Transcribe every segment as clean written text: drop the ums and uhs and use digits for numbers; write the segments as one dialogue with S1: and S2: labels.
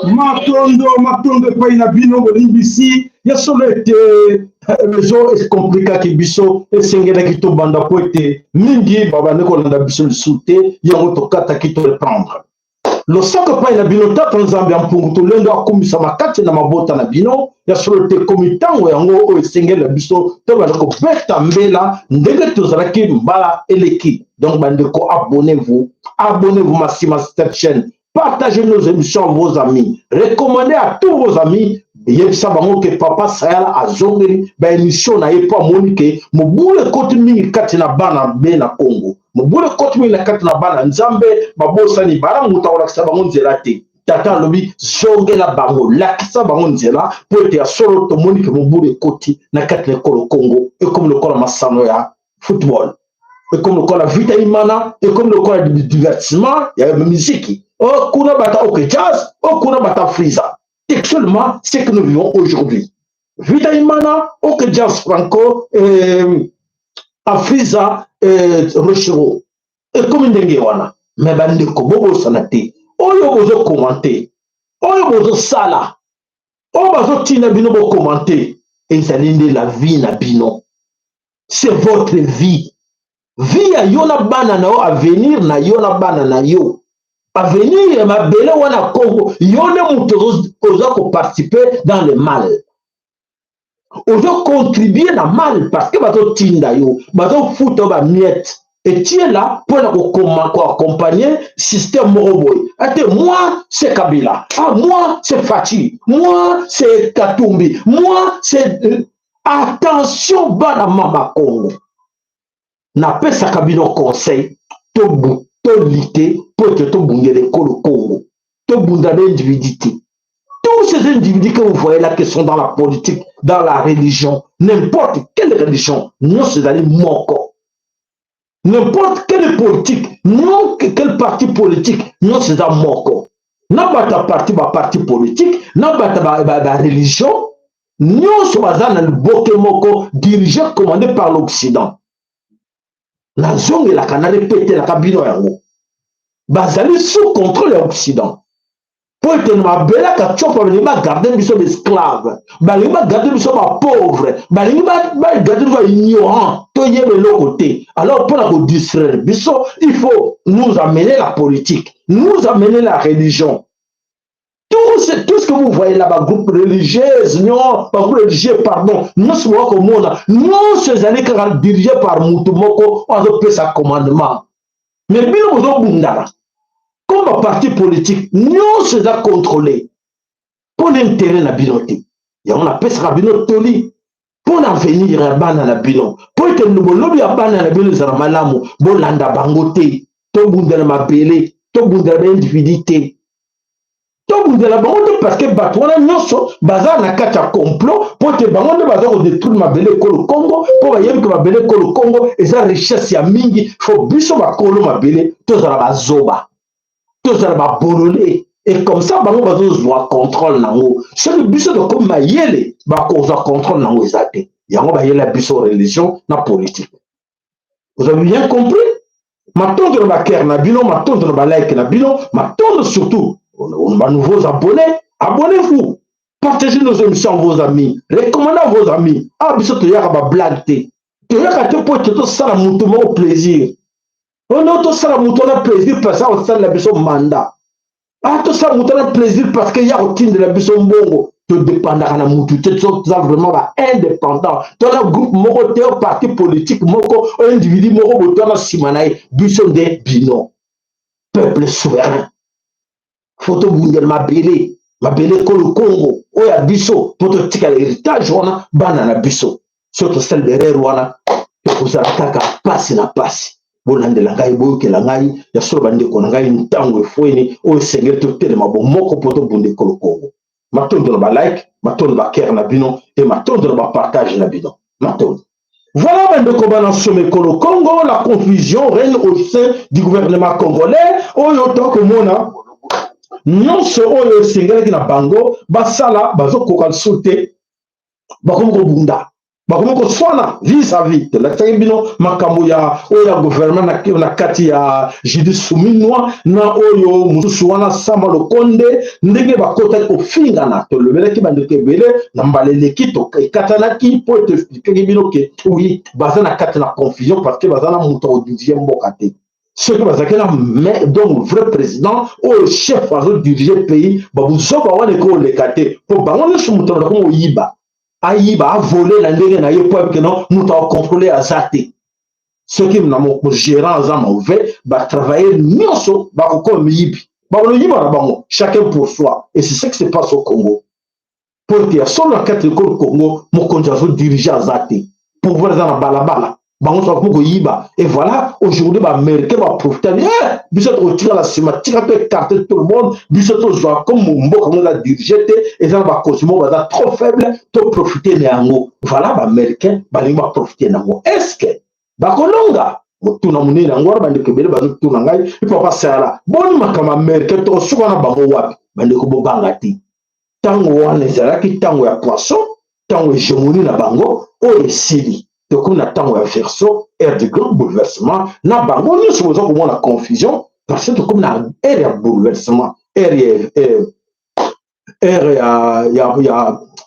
S1: Matondo, matondo epai na bino. Bolimbisi ya solo ete réseau ekomplikaki biso, esengelaki tobanda mpo ete mingi babandi kolanda biso lisusu te, yango tokataki, to reprendre. Losako epai na bino. Tata Nzambe ya mpungu tolendo akumisama kati na mabota na bino. Ya solo te, ekomi ntango yango oyo esengeli na biso tobanda kobeta mbela ndenge tozalaki mbala eleki. Donc bandeko, abonnez-vous, abonnez-vous massivement cette chaîne, partagez nos émissions à vos amis, recommandez à tous vos amis. Yebisa bango ke Papa Sayala azongeli baémission na ye, mpo amoni ke mobulu ekoti mingi kati na bana be na Congo, mobulu ekoti mingi na kati na bana Nzambe, babosani bala moto akolakisa bango nzela te. Tata alobi zongela bango, lakisa bango nzela, mpo ete ya solo tomoni ke mobulu ekoti na kati na ekolo Congo. Ekomi lokola masano ya football, ekomi lokola Vita Imana, ekomi lokola divertissement ya miziki. Oh, kuna bata OK Jazz, oh, kuna bata Afrisa. Textuellement ce que nous vivons aujourd'hui, Vita Imana, OK Jazz, Franco, Afrisa, Rochereau, ekomi ndenge wana. Me bandeko, bobosana te, oyo bozocommenter, oyo bozosala, oyo bazotinda bino bocommenter, ezali nde la vie na bino, c'est votre vie, vie ya yo na bana na yo, avenir na yo na bana na yo, avenir ya mabele wana Congo. Yo nde moto oza koparticiper dans le mal, ozocontribuer na mal, parce que bazotinda yo, bazofuta yo bamiettes etiela mpona kokoma koaccompagner système moko boye. Ate moi c'est Kabila, ah, moi c'est Fatshi, moi c'est Katumbi, moi c'est... Attention bana mama Congo, napesaka bino conseil, tolite mpo ete tobundela ekolo Congo, tobunda baindividu te. Tous ces individus que vous voyez là, qui sont dans la politique, dans la religion, n'importe quelle religion, nyonso ezali moko, n'importe quelle politique, non, quel parti politique, nyonso eza moko. Na bato ya parti, baparti politique, na bato bareligion, nyonso baza na liboke moko, dirigé, commandé par l'Occident. Nazongelaka, narepetelaka bino yango, bazali sous contrôle ya Occident, mpo ete na mabele akatiopa balingi bagarder biso baesclave, balingi bagarder biso bapauvre, balingi bagarder biso baignorant, toyeba eloko te. Alors mpona kodistraire biso, il faut nous amener la politique, nous amener la religion. Tout ce que vous voyez là, bagroupe religieuse, non, bagroupe religieux, pardon, nyonso boka komona, nyonso ezali kaka dirigé par mutu moko oyo azopesa commandement. Mais bino bozobundana comme baparti politique, nyonso eza contrôlé mpo na intérêt na bino te. Yango napesaka bino toli mpo na avenir ya bana na bino, mpo ete bolobi ya bana na bino ezala malamu. Bolanda bango te, tobundela mabele, tobundela baindividu te, tobundela bango te, parce que bato wana nyonso baza na kati ya complot, mpo ete bango nde baza kodétruire mabele ekolo Congo, mpo bayebi ke mabele ekolo Congo eza richesse ya mingi. Faut biso bakolo mabele tozala bazoba, tozala babolole, et comme ça bango bazozwa contrôle nango. Soki biso tokomi mayele, bakozwa contrôle nango eza te. Yango bayela biso religion na politique. Vous avez bien compris? Matondo na bacœur na bino, matondo na balike na bino, matondo surtout banouveaux abonnés. Abonnez-vous, partagez nos émissions à vos amis, recommandez à vos amis. Ah, biso toyaka bablague te, toyaka te mpo ete tosala motu moko plaisir. Ono tosala motu wana plaisir parce que akosalela biso mandat, ah, tosala motu wana plaisir parce que ya kotindela biso mbongo. Todépendaka na mutu te, toza vraiment ba indépendant. Tona groupe moko te, parti politique moko, individu moko boye twana nsima na ye. Biso nde bino peuple souverain, faut tobundela mabele, mabele ekolo Kongo oyo ya biso, mpo totikala héritage wana bana na biso. So tosala berere wana, tokozala kaka pasi na pasi. Bolandela ngai, boyokela ngai ya solo, bandeko na ngai, ntango efweni oyo esengeli totelema bomoko mpo tobunda ekolo Kongo. Matondo na balike. Matondo ba cœur na bino e matondo na bapartage na bino, matondo. Voilà, bandeko bana Somekolo Congo, la confusion règne au sein du gouvernement congolais. Oyo tokomona nyonso oyo esengelaki na bango basala, bazokoka lisusu te. Bakomi kobunda, bakomi koswana vis-à-vis. Tolakisaki bino makambo ya oyo ya gouvernement na kati ya Judith Suminwa na oyo mosusu wana Sama Lokonde, ndenge bakotaki kofingana. Tolobelaki bandeko ebele na mbala eleki, ekatanaki mpo etoexpliquaki bino ke oui, baza na kati na confusion parce que baza na moto akodiriger mboka te. Soki bazalaki na donc vrai président oyo chef azodirige pays, babuzoba wana ekoleka te, mpo bango nyonso moto bakomi koyiba, ayiba, avoler na ndenge na ye, po ayebi ke non, moto akocontrôler aza te. Soki na gérant aza mauvais, batravailleur nyonso bakokoma miyibi, bakoloyiba na bango, chacun pour soi. Et c'est ce qui se passe au Congo, po ete ya solo na kati ekolo Congo, mokonzi azodirige aza te, pouvoir eza na balabala, bango nyonso bakomi koyiba. Et voilà, aujourd'hui baaméricain baprofite: eh, biso tokotikala nsima, tika to écarte tout le monde, biso tozwa. Comme mboka ngo eza dirige te, eza na bakonzi moko baza trop faible, toprofite na yango. Voilà, baaméricain balingi baprofite na yango. Est ce que bakolonga? Motuna monene yango wana. Bandeko ebele bazotuna ngai: papa Sayala, boni makambo américain, tokosuka na bango wapi? Bandeko, bobanga te. Ntango wana ezalaki ntango ya poisson, ntango hégémonie na bango oyo esili. Tokomi na ntango ya Verseau, ère de grand bouleversement. Na bango nyonso boza komona confusion parce que tokomi na ère ya bouleversement, ère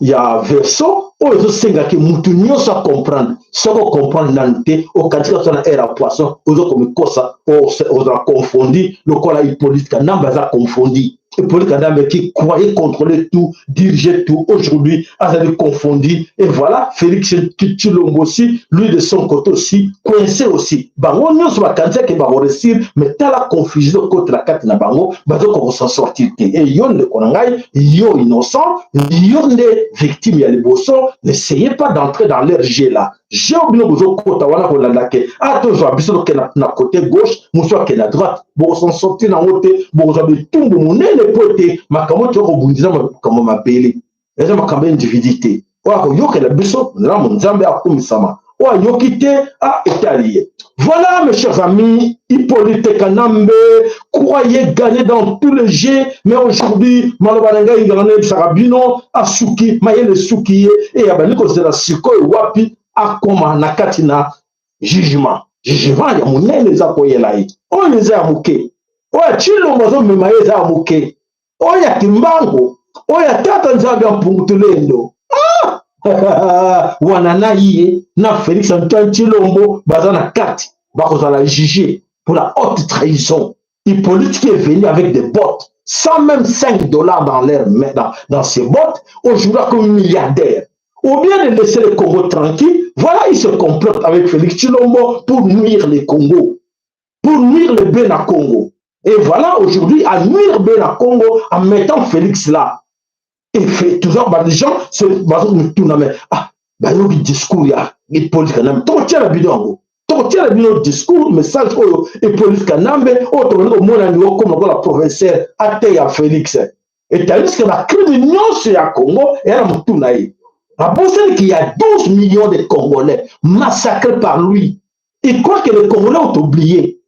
S1: ya Verseau oyo ezosengaki mutu nyonso acomprendre. Soki ocomprendre nanu te, okatika so na ère ya poisson, ozokomikosa, ozala confondi lokola Hippolyte Kanambe aza confondi. Hippolyte Kanambe qui croyait contrôler tout, diriger tout, aujourd'hui azali confondi. Et voilà, Félix Tshilombo aussi, lui de son côté aussi, coincé aussi. Bango nyonso bakanisaki bakoréussir, mais tala confusion ekotela kati na bango, bazokoka s'en sortir te. E yo ndeko na ngai, yo innocent, yo nde victime ya liboso. N'essayez pas d'entrer dans leur jeu là, jeu bino bozokota wana, kolanda ke a tozwa biso tokende na côté gauche, mosu akende na droite, bokos'en sortir nango te. Bokozwa bitumbu monene, po ete makambo toyokobundisa makambo mabele eza makambo ya individu te. Oyo akoyokela biso nzambe, Nzambe akumisama. Oyo ayoki te, a etali ye. Voilà, mes chers amis, Hippolyte Kanambe croyait gagner dans tous les jeux, mais aujourd'hui, maloba na ngai nganga nayebisaka bino, asuki mayele, esuki ye e abandi kozela sikoyo wapi akoma na kati na jugement. Jugement ya monene eza koyela ye. Oyo eza ya moke, oyo Tshilombo azomema ye eza ya moke. Oyo ya Kimbangu, oyo ya tata Nzambe ya Mpungutulendo, ah! Wana na ye na Félix Antoine Tshilombo baza na kati, bakozala juge pour la haute trahison. Hippolyte qui est venu avec des bottes, sans même 5 $ dans leur main, dans ses bottes, aujourd'hui comme milliardaire, ou bien de laisser le Congo tranquille, voilà, il se complote avec Félix Tshilombo pour nuire le Congo, pour nuire le Bena Congo. Et voilà, aujourd'hui, à nuire Bena Congo en mettant Félix là. Et fait, toujours, bah, les gens, c'est, bah, mais, ah, bah, il discours, il y a Hippolyte Kanambe. Totiela bino yango. Totiela bino discours, message oyo Hippolyte Kanambe, oyo tobandi komona niveau comme lokola professeur ateya Félix. Et tandis que bacrime nyonso ya Congo eya na motu na ye. Abosani qu'il y a 12 millions de Congolais massacrés par lui. Il croit que les Congolais ont oublié.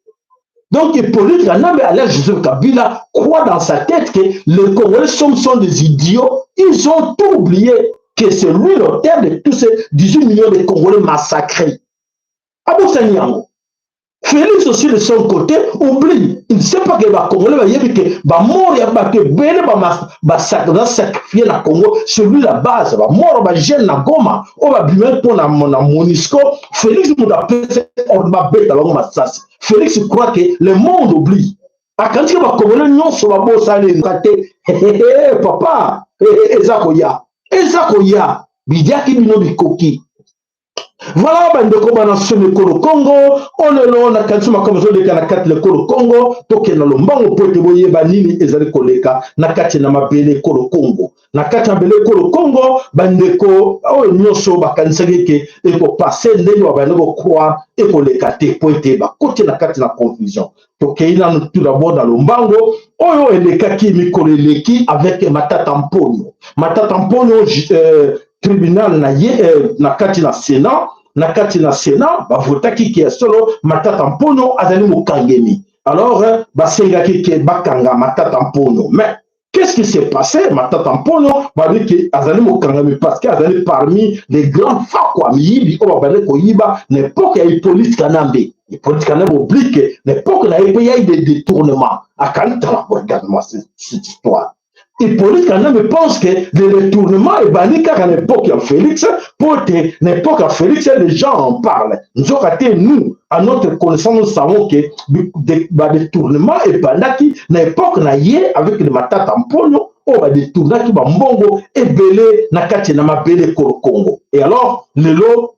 S1: Donc Hippolyte Kanambe, alias Joseph Kabila, croit dans sa tête que les Congolais sont des idiots. Ils ont tout oublié, que c'est lui l'auteur de tous ces 18 millions de Congolais massacrés. Abosani yango. Félix aussi de son côté oublie. Il ne sait pas que les Congolais, que ba mort ya bato ebele ba sacrifié na Congo, c'est lui la base. Ba mort ba jeune na Goma, oyo babima mpo na MONUSCO, Félix moto apesi ordre babeta bango masasi. Félix croit que le monde oublie. Akanisi ke bacongolais nyonso babosani te. Papa, eza koya, eza koya. Biliaki bino bikoki. Voilà bandeko bana soni ekolo Congo, olelo na kanisi makambo ezoleka na kati na ekolo Congo, tokenda lombango mpo ete boyeba nini ezali koleka na kati na mabele ekolo Congo. Na kati ya mabele ekolo Congo, bandeko oyo nyonso bakanisaki ete ekopase ndenge babandi kocroire ekoleka te mpo ete bakoti na kati na confusion. Tokei nanu tout d'abord na lombango oyo elekaki mikolo eleki avec Matata Mponyo. Matata Mponyo tribunal na ye na kati na Sénat, na kati na Sénat bavotaki ke ya solo Matata Mponyo azali mokangemi. Alors basengaki ke bakanga Matata Mponyo, mais qu'est-ce qui s'est passé? Matata Mponyo balobi ke azali mokangami parce que azali parmi les grands fakwa miyibi oyo babandi koyiba na époque ya Hippolyte Kanambe. Hippolyte Kanambe oblique na époque na ye mpe yai des détournements. Akali tala, regarde-moi cette histoire. Hippolyte Kanambe pense que le détournement ebandi kaka na époque ya Félix, po ete na époque ya Félix les gens en parlent. Nzoka te, nous, à notre connaissance, nous savons que badétournement ebandaki na époque na ye avec le Matata Mponyo oyo badétournaki bambongo ebele na kati na mabele ekolo Congo. Et alors lelo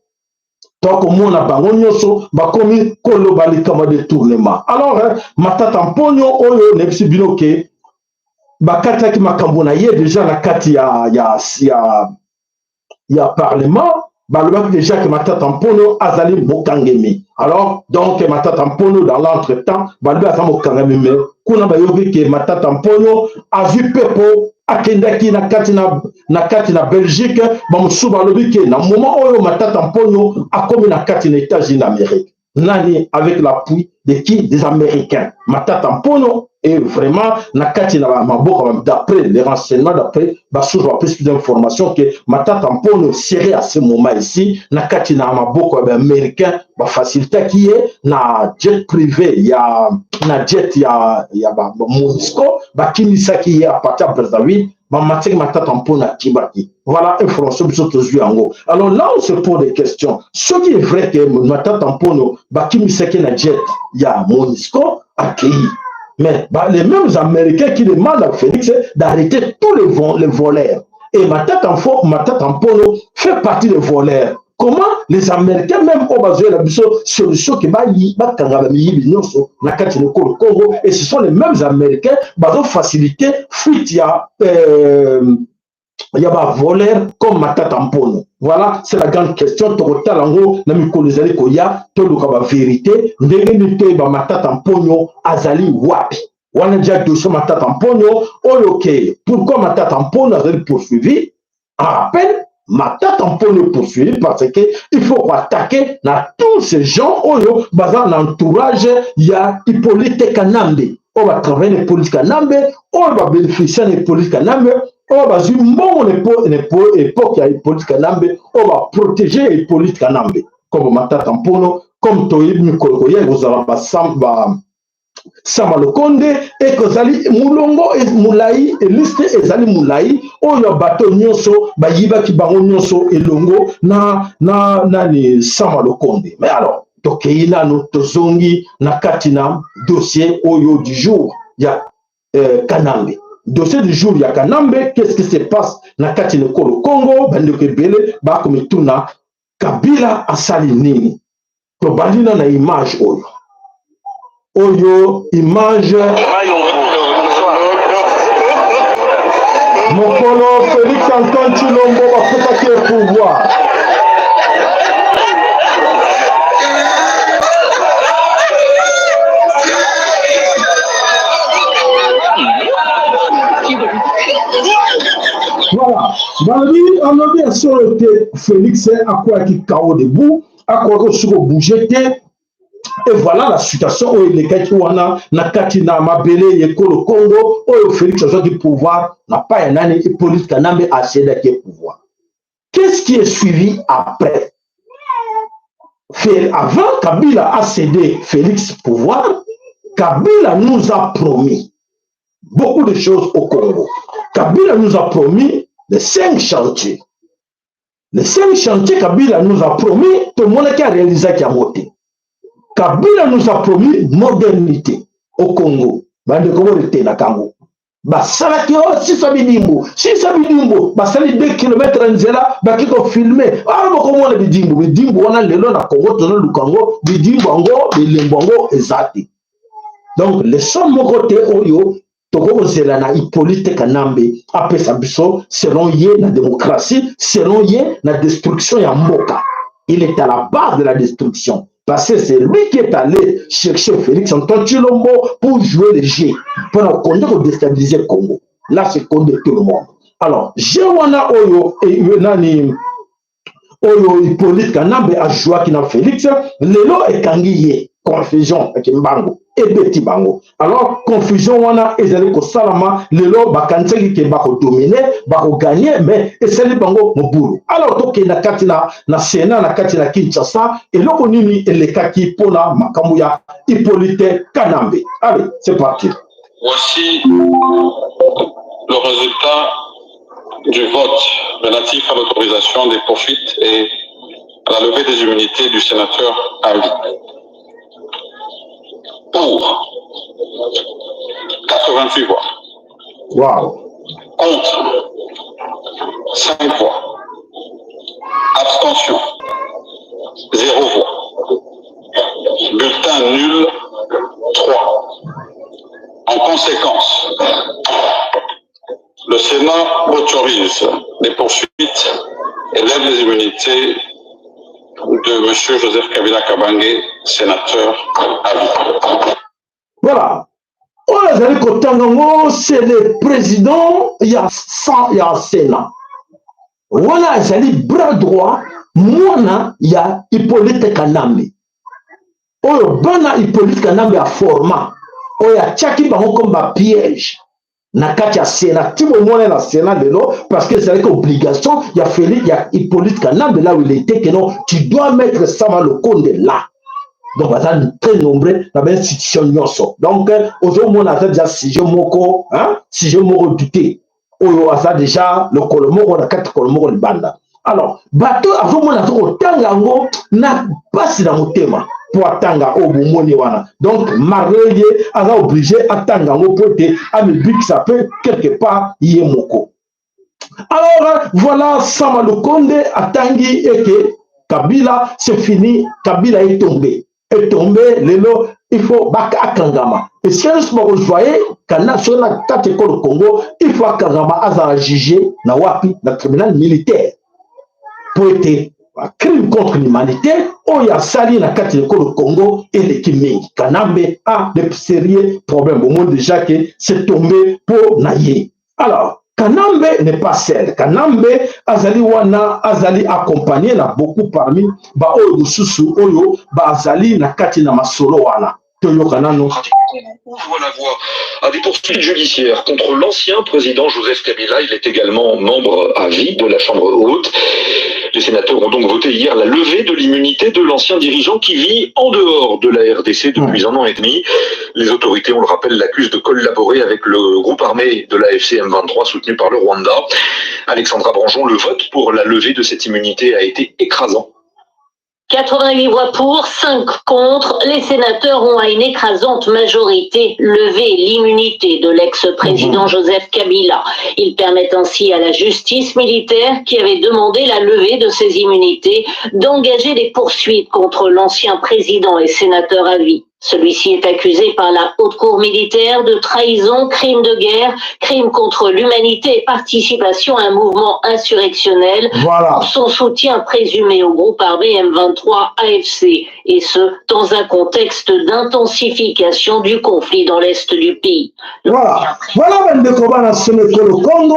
S1: tokomona bango nyonso bakomi koloba likambo ya détournement. Alors Matata Mponyo oyo nayebisi bino ke bakataki makambo na ye déjà na kati ya parlement, balobaki déjà que Matata Mponyo azali mokangemi. Alors donc Matata Mponyo, dans l'entretemps, balobi aza mokangemi, mais kuna bayoki ke Matata Mponyo azwi mpepo, akendaki na kati na Belgique. Bamosusu balobi ke na moment oyo Matata Mponyo akomi na kati na États-Unis d'Amérique. Nani? Avec l'appui de qui? Des Américains. Matata Mponyo est vraiment na kati na maboko, d'après les renseignements, d'après basource bapesi plus d'informations que Matata Mponyo serait à ce moment ici na kati na maboko ya baaméricain. Bafacilitaki ye na jet privé ya na jet ya ba Monusco, bakimisaki ye à partir ya Brazzaville, bamatiaki Matata Mponyo akibaki. Voilà information biso tozwi yango. Alors là, on se pose des questions. Soki est vrai que Matata Mponyo bakimisaki na jet ya Monusco akei, mais bah, les mêmes Américains qui demandent à Félix d'arrêter tous les voleurs, et Matata Mponyo fait partie des voleurs, comment les Américains même oyo bazwela biso solution ke bakanga bamiyibi nyonso na kati na ekolo Congo, et ce sont les mêmes Américains bazofaciliter fuite ya bavoleur comme Matata Mponyo? Voilà, c'est la grande question. Tokotala yango na mikolo ezali koya, toluka bavérité ndenge nini toyeba Matata Mponyo azali wapi. Wana dia dossier Matata Mponyo oyo ke pourquoi Matata Mponyo azali poursuivi. En rappel, Matata Mponyo poursuivi parce que il faut attaquer na tous ces gens oyo baza na entourage ya Hippolyte Kanambe, oyo batravaille na Hippolyte Kanambe, oyo babénéficie na Hippolyte Kanambe, oyo bazwi mbongo na époque ya Hippolyte Kanambe, oyo baprotege Hippolyte Kanambe comme Matata Mponyo. Comme toyebi, mikolo koya ekozala ba Sama Lukonde, ekozali molongo molai, liste ezali molai oyo bato nyonso bayibaki bango nyonso elongo na nani, Sama Lukonde. Mais alors tokei nano, tozongi na kati na dossier oyo du jour ya Kanambe. Dossier du jour ya Kanambe, qu'est-ce qui se passe na kati na ekolo Congo? Bandeko ebele bakomituna Kabila asali nini. Tobandi na image oyo image mokolo Félix Antoine Tshilombo bapesaki ye pouvoir. Voilà, balobi alobi ya solo te, Félix akwaki KO debout, akoki osi kobouge te. Et voilà la situation oyo elekaki wana na kati na mabele ya ekolo Congo oyo Félix azwaki pouvoir na pa ya nani? Hippolyte Kanambe acédaki pouvoir. Qu'est-ce qui est suivi après? Avant Kabila a cédé Félix pouvoir, Kabila nous a promis beaucoup de choses au Congo. Kabila nous a promis les cinq chantiers. Les cinq chantiers Kabila nous a promis, tomonaki aréalisaki yango te. Kabila nous a promis modernité au Congo. Bandeko, boretenaka yango. Basalaki o sisa bidimbu, sisa bidimbu, basali 2 km ya nzela, baki kofilme wana, bokomona bidimbu. Bidimbu wana lelo na Congo tozoluka yango, bidimbu yango, bilembo yango eza te. Donc leçon moko te oyo tokokozela na Hippolyte Kanambe apesa biso, selon ye na démocratie, selon ye na destruction ya mboka. Il est à la base de la destruction parce que c'est lui qui est allé chercher Félix Antoine Tshilombo pour jouer le jeu pour na déstabiliser Congo. Là, c'est contre tout le monde. Alors jeu wana oyo nani oyo Hippolyte Kanambe ajouaki na Félix, lelo ekangi ye. Confusion eke mbango ebeti bango. Alors confusion wana ezali kosalama lelo. Bakanisaki ke bakodominer, bakogagner, mais esali bango mobulu. Alors tokenda kati na Sénat na kati na Kinshasa. Eloko nini elekaki mpona makambo ya Hippolyte Kanambe? Allez, c'est parti.
S2: Voici le résultat du vote relatif à l'autorisation des poursuites et à la levée des immunités du sénateur à vie. Pour 88 voix. Contre 5 voix. Abstention 0 voix. Bulletin nul 3. En conséquence, le Sénat autorise les poursuites et lève les immunités de M. Joseph Kabila Kabange, sénateur à vie.
S1: Voilà. Oyo azali kotanga yango, c'est le président ya Sénat. Wana azali bras droit, mwana ya Hippolyte Kanambe, oyo bana Hippolyte Kanambe aforma, oyo atiaki bango comme bapiège na kati ya Sénat. Ti bomona na Sénat lelo, parce que ezalaki obligation ya Félix, ya Hippolyte Kanambe, là où il était, que non, tu dois mettre Sama Lukonde là. Donc baza très nombreux na bainstitution nyonso. Donc ozomona aza déjà sujet moko, hein? Sujet moko dute oyo aza déjà lokolo moko na kati, lokolo moko libanda. Alors bato azomona, aza kotanga yango na mpasi na motema mpo atanga oyo bomoni wana. Donc malgré ye aza obligé atanga yango mpo ete amibikisa mpe quelque part ye moko. Alors voilà, Sama Lukonde atangi eke Kabila, c'est fini, Kabila est tombé, est tombé. Lelo il faut akangama. Esika nyonso bakozwa ye kana, soki na kati ekolo Congo, il faut akangama, azala juge na wapi? Na tribunal militaire, mpo ete crime contre l'humanité oyo asali na kati ya ekolo Congo eleki mingi. Kanambe a de sérieux problème. Bomoni déjà ke c'est tombé mpo na ye. Alors Kanambe n'est pas seul. Kanambe azali wana, azali accompagné na beaucoup parmi baoyo mosusu oyo bazali na kati na masolo wana. Toyoka nano.
S3: Ouvre la voie à des poursuites judiciaires contre l'ancien président Joseph Kabila. Il est également membre à vie de la Chambre haute. Les sénateurs ont donc voté hier la levée de l'immunité de l'ancien dirigeant qui vit en dehors de la RDC depuis un an et demi. Les autorités, on le rappelle, l'accusent de collaborer avec le groupe armé de l'AFC M23 soutenu par le Rwanda. Alexandra Brangeon, le vote pour la levée de cette immunité a été écrasant.
S4: 88 voix pour, 5 contre. Les sénateurs ont à une écrasante majorité levé l'immunité de l'ex-président Joseph Kabila. Ils permettent ainsi à la justice militaire, qui avait demandé la levée de ces immunités, d'engager des poursuites contre l'ancien président et sénateur à vie. Celui-ci est accusé par la haute cour militaire de trahison, crime de guerre, crime contre l'humanité et participation à un mouvement insurrectionnel pour son soutien présumé au groupe armé M23 AFC, et ce, dans un contexte d'intensification du conflit dans l'est du pays.
S1: Voilà. Voilà, bandeko bana Semekolo Congo.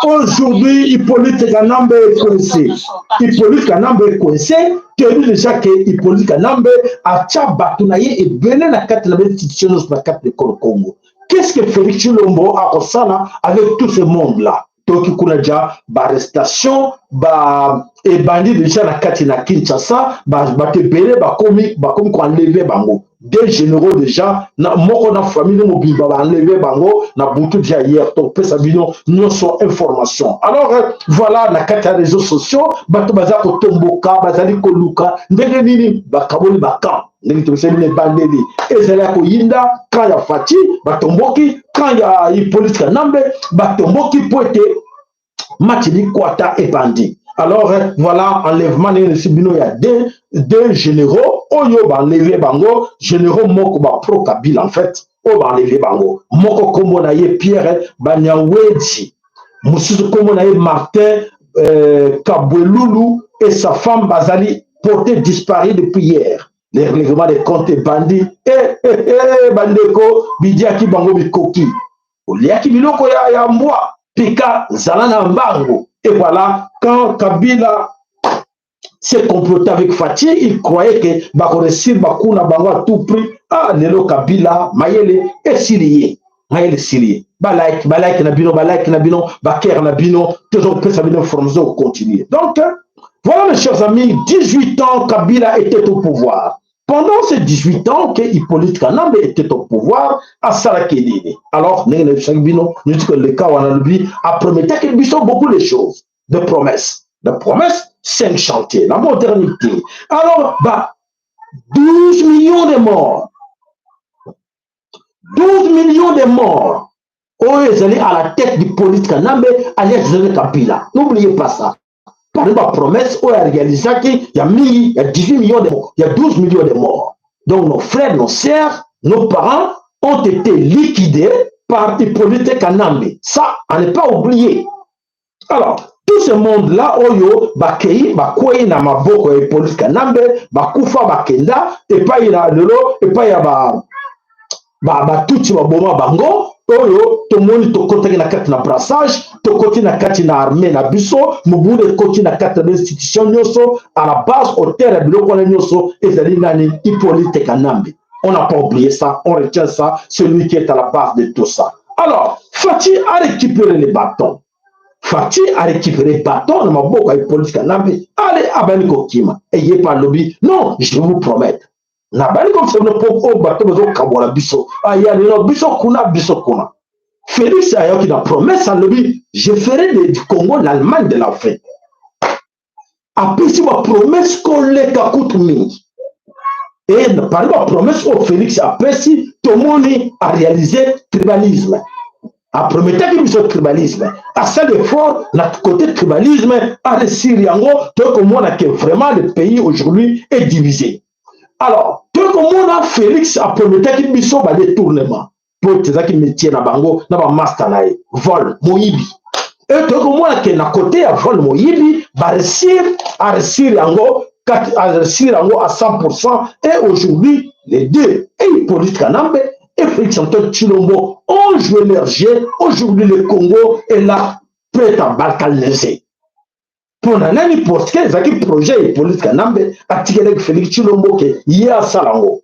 S1: Aujourd'hui, Hippolyte Kanambe est coincé. Hippolyte Kanambe est coincé. Toyebi déjà ke Hippolyte Kanambe atia bato na ye ebele na kati na bainstitution nyonso na kati na ekolo Congo. Qu'est-ce que Félix Tshilombo akosala avec tout ce monde là? Toki kuna ja baarrestation ba ebandi déjà na kati na Kinshasa. Bato ebele bakomi koenlever bango. Deux généraux déjà na moko na famille mobimba baenlever bango na butu dia hier. Topesa bino nyonso information. Alors voilà, na kati ya réseaux sociaux bato baza kotomboka, bazali koluka ndenge nini bakaboli bacamp. Ndenge topesa bino ebandeli, ezali ya koyinda. Camp ya Fatshi batomboki, camp ya Hippolyte Kanambe batomboki, mpo ete match likwata ebandi. Alors voilà, enlèvement ndenge nesi bino ya deux généraux oyo baenlever bango. Généraux moko bapro Kabila en fait, oyo baenlever bango, moko nkombo na ye Pierre Banyawedi, mosusu nkombo na ye Martin Kabwelulu et sa femme, bazali porté disparu depuis hier. Le règlement des comptes ebandi. Eh, eh, eh, bandeko, bidiaki bango bikoki, oliaki biloko ya mbwa pika, zala na mbango. Et voilà, quand Kabila s'est comploté avec Fatshi, il croyait que bakoréussir bakuna bango à tout prix. Ah, lelo Kabila mayele esili ye, mayele esili ye. Balike, balike na bino, balike na bino, bacœur na bino, toujours kopesa bino information, continuer. Donc voilà, mes chers amis, 18 ans Kabila était au pouvoir. Pendant ces 18 ans que Hippolyte Kanambe était au pouvoir, asalaki nini? Alors ndenge nayebisaki bino neti koleka wana, lobi aprometaki biso beaucoup de choses, de promesses, de promesses, cinq chantiers, la modernité. Alors bah, 12 millions de morts, 12 millions de morts oyo ezali à la tête d'Hippolyte Kanambe alias Joseph Kabila. N'oubliez pas ça. Parmi bapromesse oyo aréalisaki ya mingi, ya 18 millions de morts, ya 12 millions de morts. Donc nos frères, nos sœurs, nos parents ont été liquidés par Hippolyte Kanambe. Ça, à ne pas oublier. Alors tout ce monde là oyo bakei, bakwei na maboko ya Hippolyte Kanambe, bakufa, bakenda epai na lelo, epai ya batutsi baboma bango. Oyo tomoni, tokɔtaki na kati na brassage, tokɔti na kati na armée na biso, mobulu ekɔti na kati na institution nyonso. À la base, auteur ya biloko wana nyonso ezali nani? Hippolyte Kanambe. On n'a pas oublié ça, on retient ça, celui qui est à la base de tout ça. Alors Fatshi a récupéré les bâtons. Fatshi a récupéré bâton na maboko ya Hippolyte Kanambe. Ale abandi kokima, eye pa alobi: "Non, je vais vous promettre, nabandi komisa bino mpo oyo bato bazokabola biso aya lelo, biso kuna, biso kuna." Félix ayoki na promesse, alobi: "Je ferai du Congo l'Allemagne de l'Afrique." Apesi bapromesse koleka kutu mingi. E parmi bapromesse oyo Félix apesi, tomoni aréaliser tribalisme. Aprometaki biso tribalisme, asali effort na côté tribalisme, aréussir yango. Tokomona que vraiment le pays aujourd'hui est divisé. Alors tokomona Félix aprometaki biso badétournement, mpo ete ezalaki métier na bango na bamaster na ye, vol, moyibi. E tokomona ke na côté ya vol, moyibi, baréussir, aréussir yango, aréussir yango à 100. Et aujourd'hui les deux, et Hippolyte Kanambe et Félix Antoine Tshilombo, ont joué leur jeu. Aujourd'hui le Congo est là, prêt à balkaniser. Mpona nani? Parce que ezalaki projet ya Hippolyte Kanambe, atikelaki Félix Tshilombo ke ye asala yango.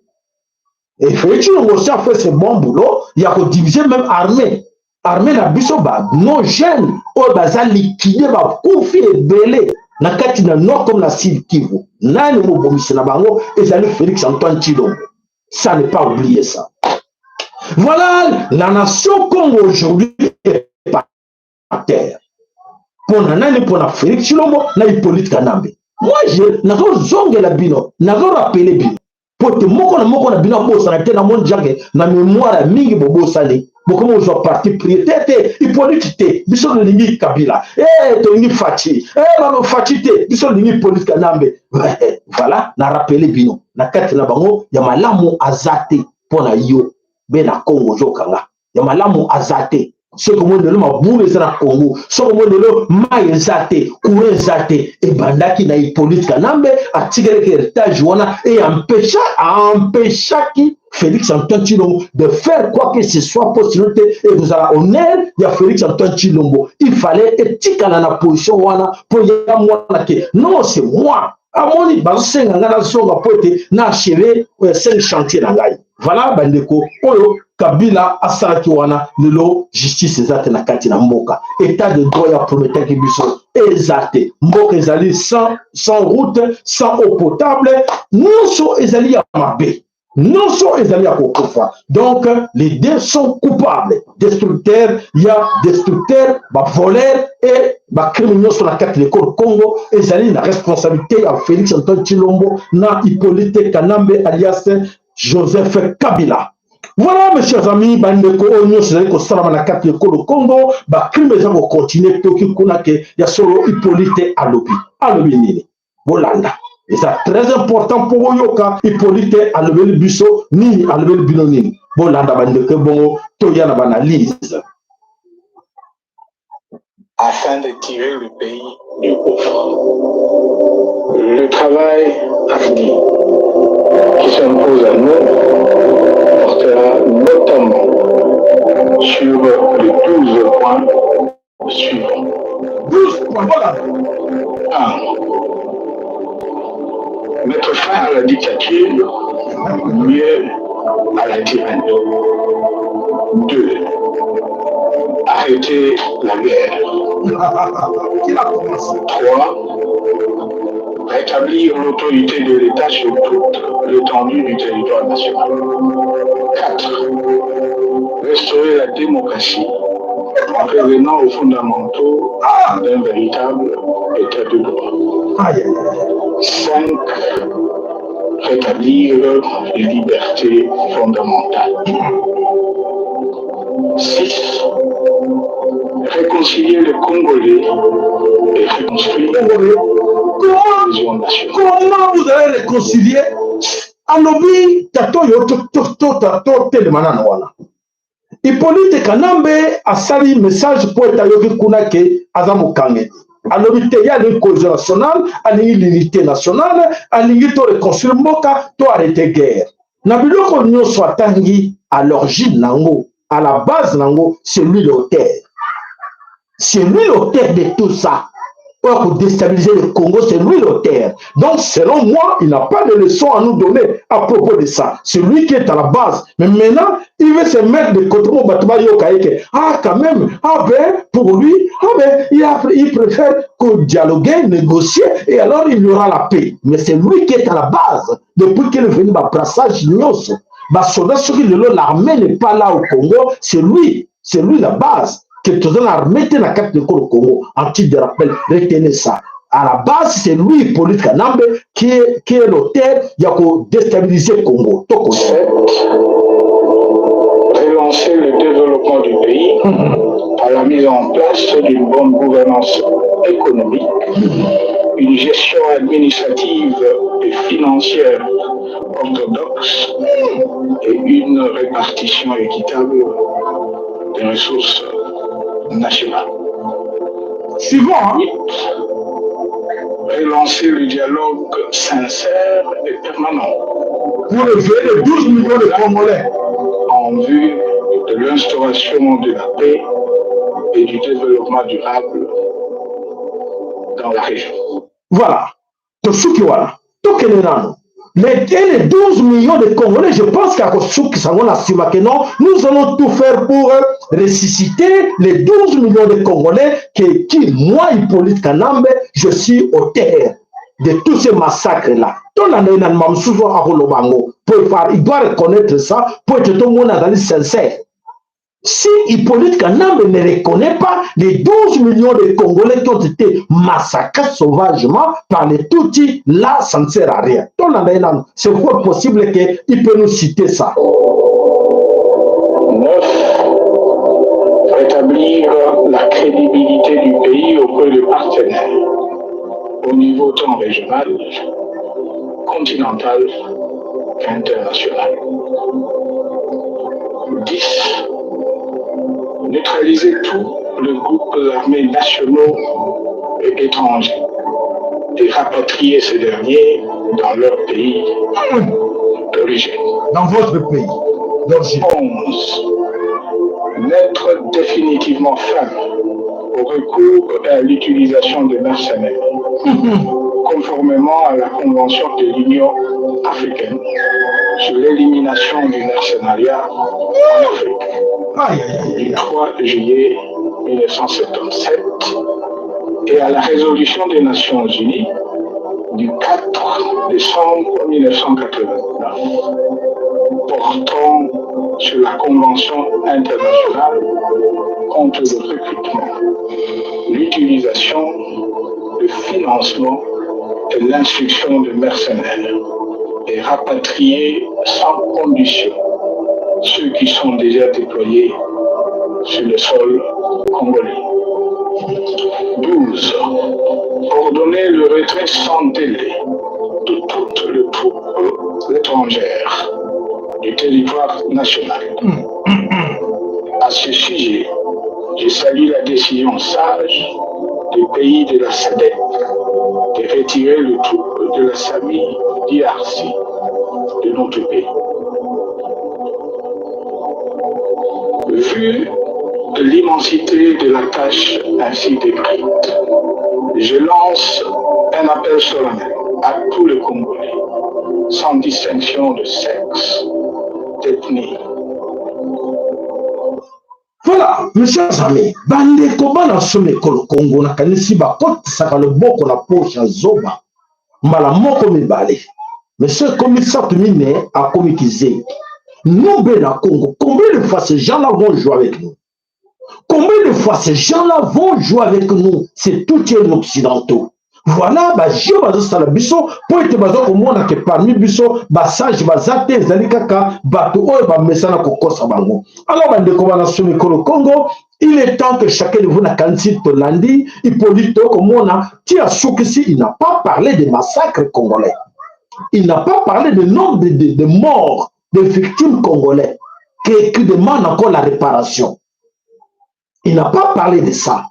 S1: Et Félix Tshilombo aussi a fait ce bon boulot ya kodiviser même armée na biso. Ba nos jeunes oyo baza liquidés, bakufi ebele na kati na nord comme na Sud Kivu, nani mobomisi na bango? Ezali Félix Antoine Tshilombo. Ça n'est pas oublier ça. Voilà, la nation Congo aujourd'hui est par terre. Mpona nani? Mpona Félix Tshilombo na Hippolyte Kanambe. Moi je nazozongela bino, nazorappeler bino po te moko na moko na bino abosana te. Namoni jake na mémoire ya mingi, bobosani, bokomi kozwa parti pris te. Te, Hippolyte te, biso tolingi Kabila e, tolingi Fatshi e, bano Fatshi te, biso tolingi Hippolyte Kanambe. Voilà, na rappeler bino, na kati na bango ya malamu aza te. Mpo na yo mpe na Kongo ozokanga ya malamu aza te. Soki omoni lelo mabulu eza na Congo, soki omoni lelo mai eza te, courant eza te, ebandaki na Hippolyte Kanambe. Atikelaki héritage wana e empêchaki Félix Antoine Tshilombo de faire quoi que ce soit, po sinon te ekozala honneur ya Félix Antoine Tshilombo. Il fallait etikala na position wana mpo ya mwana ke non, c'est moi. Amoni bazosenga ngai nazonga mpo ete na achever cinq chantier na ngai. Voilà, bandeko, oyo Kabila asalaki wana, lelo justice eza te na kati na mboka. État de droit ya prometaki biso eza te. Mboka ezali sans route, sans eau potable, nyonso ezali ya mabe. Nyonso ezali ya kokufa. Donc les deux sont coupables, destructeur ya destructeur, bavoleur et bacrime nyonso na kati lekolo Congo ezali na responsabilité ya Félix Antoine Tshilombo na Hippolyte Kanambe alias Joseph Kabila. Voilà, mes chers amis, bandeko, oyo nyonso ezali kosalama na kati ekolo Congo, bacrime eza kocontinue. Toki kuna ke ya solo Hippolyte alobi, alobi nini? Bolanda, eza très important mpo boyoka Hippolyte alobeli biso nini, alobeli bino nini. Bolanda, bandeko, bongo toya na baanalyse.
S2: Afin de tirer le pays du gouffre. Le travail hardi qui s'impose à nous portera notamment sur les 12 points suivants.
S1: 12 points, voilà.
S2: 1. Mettre fin à la dictature, mieux, à la tyrannie. 2. Arrêter la guerre.
S1: Qui a commencé?
S2: 3. Rétablir l'autorité de l'État sur toute l'étendue du territoire national. 4. Restaurer la démocratie en revenant aux fondamentaux d'un véritable état de droit.
S1: Aïe, aïe, aïe.
S2: 5. Rétablir les libertés fondamentales. 6. Réconcilier les Congolais et reconstruire
S1: Comment,
S2: la cohésion nationale.
S1: Comment vous allez réconcilier? Alobi tata oyo, totelema nano wana. Hippolyte Kanambe asali message mpo ete ayoki kuna ke aza mokangeli. Alobi te, ye alingi cohésion nationale, alingi l'unité nationale, alingi to reconstruire mboka, to arrêter guerre. Na biloko nyonso atangi, à l'origine nango, à la base nango, c'est lui l'auteur, c'est lui l'auteur de tout ça. Pour déstabiliser le Congo, c'est lui l'auteur. Donc, selon moi, il n'a pas de leçon à nous donner à propos de ça. C'est lui qui est à la base. Mais maintenant, il veut se mettre de côté. Ah, quand même, ah ben, pour lui, ah ben, il préfère qu'on dialogue, négocier, et alors il y aura la paix. Mais c'est lui qui est à la base. Depuis qu'il est venu, bah, brassage, bah, soldat, l'armée n'est pas là au Congo, c'est lui la base que toza na armée te na kati na ekolo Congo. En titre de rappel, retenez ça, à la base, c'est lui, Hippolyte Kanambe, qui est l'auteur ya kodéstabiliser Congo. Toko
S2: 7. Relancer le développement du pays par la mise en place d'une bonne gouvernance économique, une gestion administrative et financière orthodoxe et une répartition équitable des ressources nationales.
S1: Suivant, hein?
S2: 8. Relancer le dialogue sincère et permanent
S1: pour réveiller les 12 millions de Congolais
S2: en vue de l'instauration de la paix et du développement durable dans la région.
S1: Voilà, tosuki wana, tokende nano. Et les 12 millions de Congolais, je pense qu'à Sango que non, nous allons tout faire pour ressusciter les 12 millions de Congolais qui, moi, Hippolyte Kanambe, je suis auteur de tous ces massacres-là. Il doit reconnaître ça pour être tout le monde sincère. Si Hippolyte Kanambe ne reconnaît pas les 12 millions de Congolais qui ont été massacrés sauvagement par les Tutsis, là, ça ne sert à rien. C'est quoi possible qu'il peut nous citer ça?
S2: 9. Rétablir la crédibilité du pays auprès des partenaires au niveau tant régional, continental qu'international. 10. Neutraliser tous les groupes armés nationaux et étrangers et rapatrier ces derniers dans leur pays d'origine.
S1: Dans votre pays d'origine.
S2: 11. Mettre définitivement fin au recours à l'utilisation de mercenaires, conformément à la Convention de l'Union africaine sur l'élimination du mercenariat en Afrique
S1: Aïe, aïe, aïe,
S2: du 3 juillet 1977 et à la résolution des Nations Unies du 4 décembre 1989. Portant sur la Convention internationale contre le recrutement, l'utilisation, le financement et l'instruction de mercenaires et rapatrier sans condition ceux qui sont déjà déployés sur le sol congolais. 12. Ordonner le retrait sans délai de toutes les troupes étrangères du territoire national. À ce sujet, je salue la décision sage des pays de la SADC de retirer les troupes de la SAMI DRC de notre pays. Vu l'immensité de la tâche ainsi décrite, je lance un appel solennel à tous les Congolais, sans distinction de sexe, d'ethnie.
S1: Voilà, mes chers amis, bandeko bana solo ekolo Congo nakanisi bakotisaka loboko na poche ya zoba mbala moko mibale, mais soki ekomi misato mine akomi kizengi. Nous bena Congo, combien de fois ces gens-là vont jouer avec nous? Combien de fois ces gens-là vont jouer avec nous? C'est tout les occidentaux. Voilà bajeu bazosala biso mpo ete baza komona ke parmi biso basage baza te, ezali kaka bato oyo bamesana kokosa bango. Alors bandeko bana so mikolo Congo, il est temps que chacun de vous, nakanisi tolandi Hippolyte, komona ti asukisi, il n'a pas parlé de massacre congolais, il n'a pas parlé de nombre de morts, de victimes congolais qui demandent encore la réparation. Il n'a pas parlé de ça.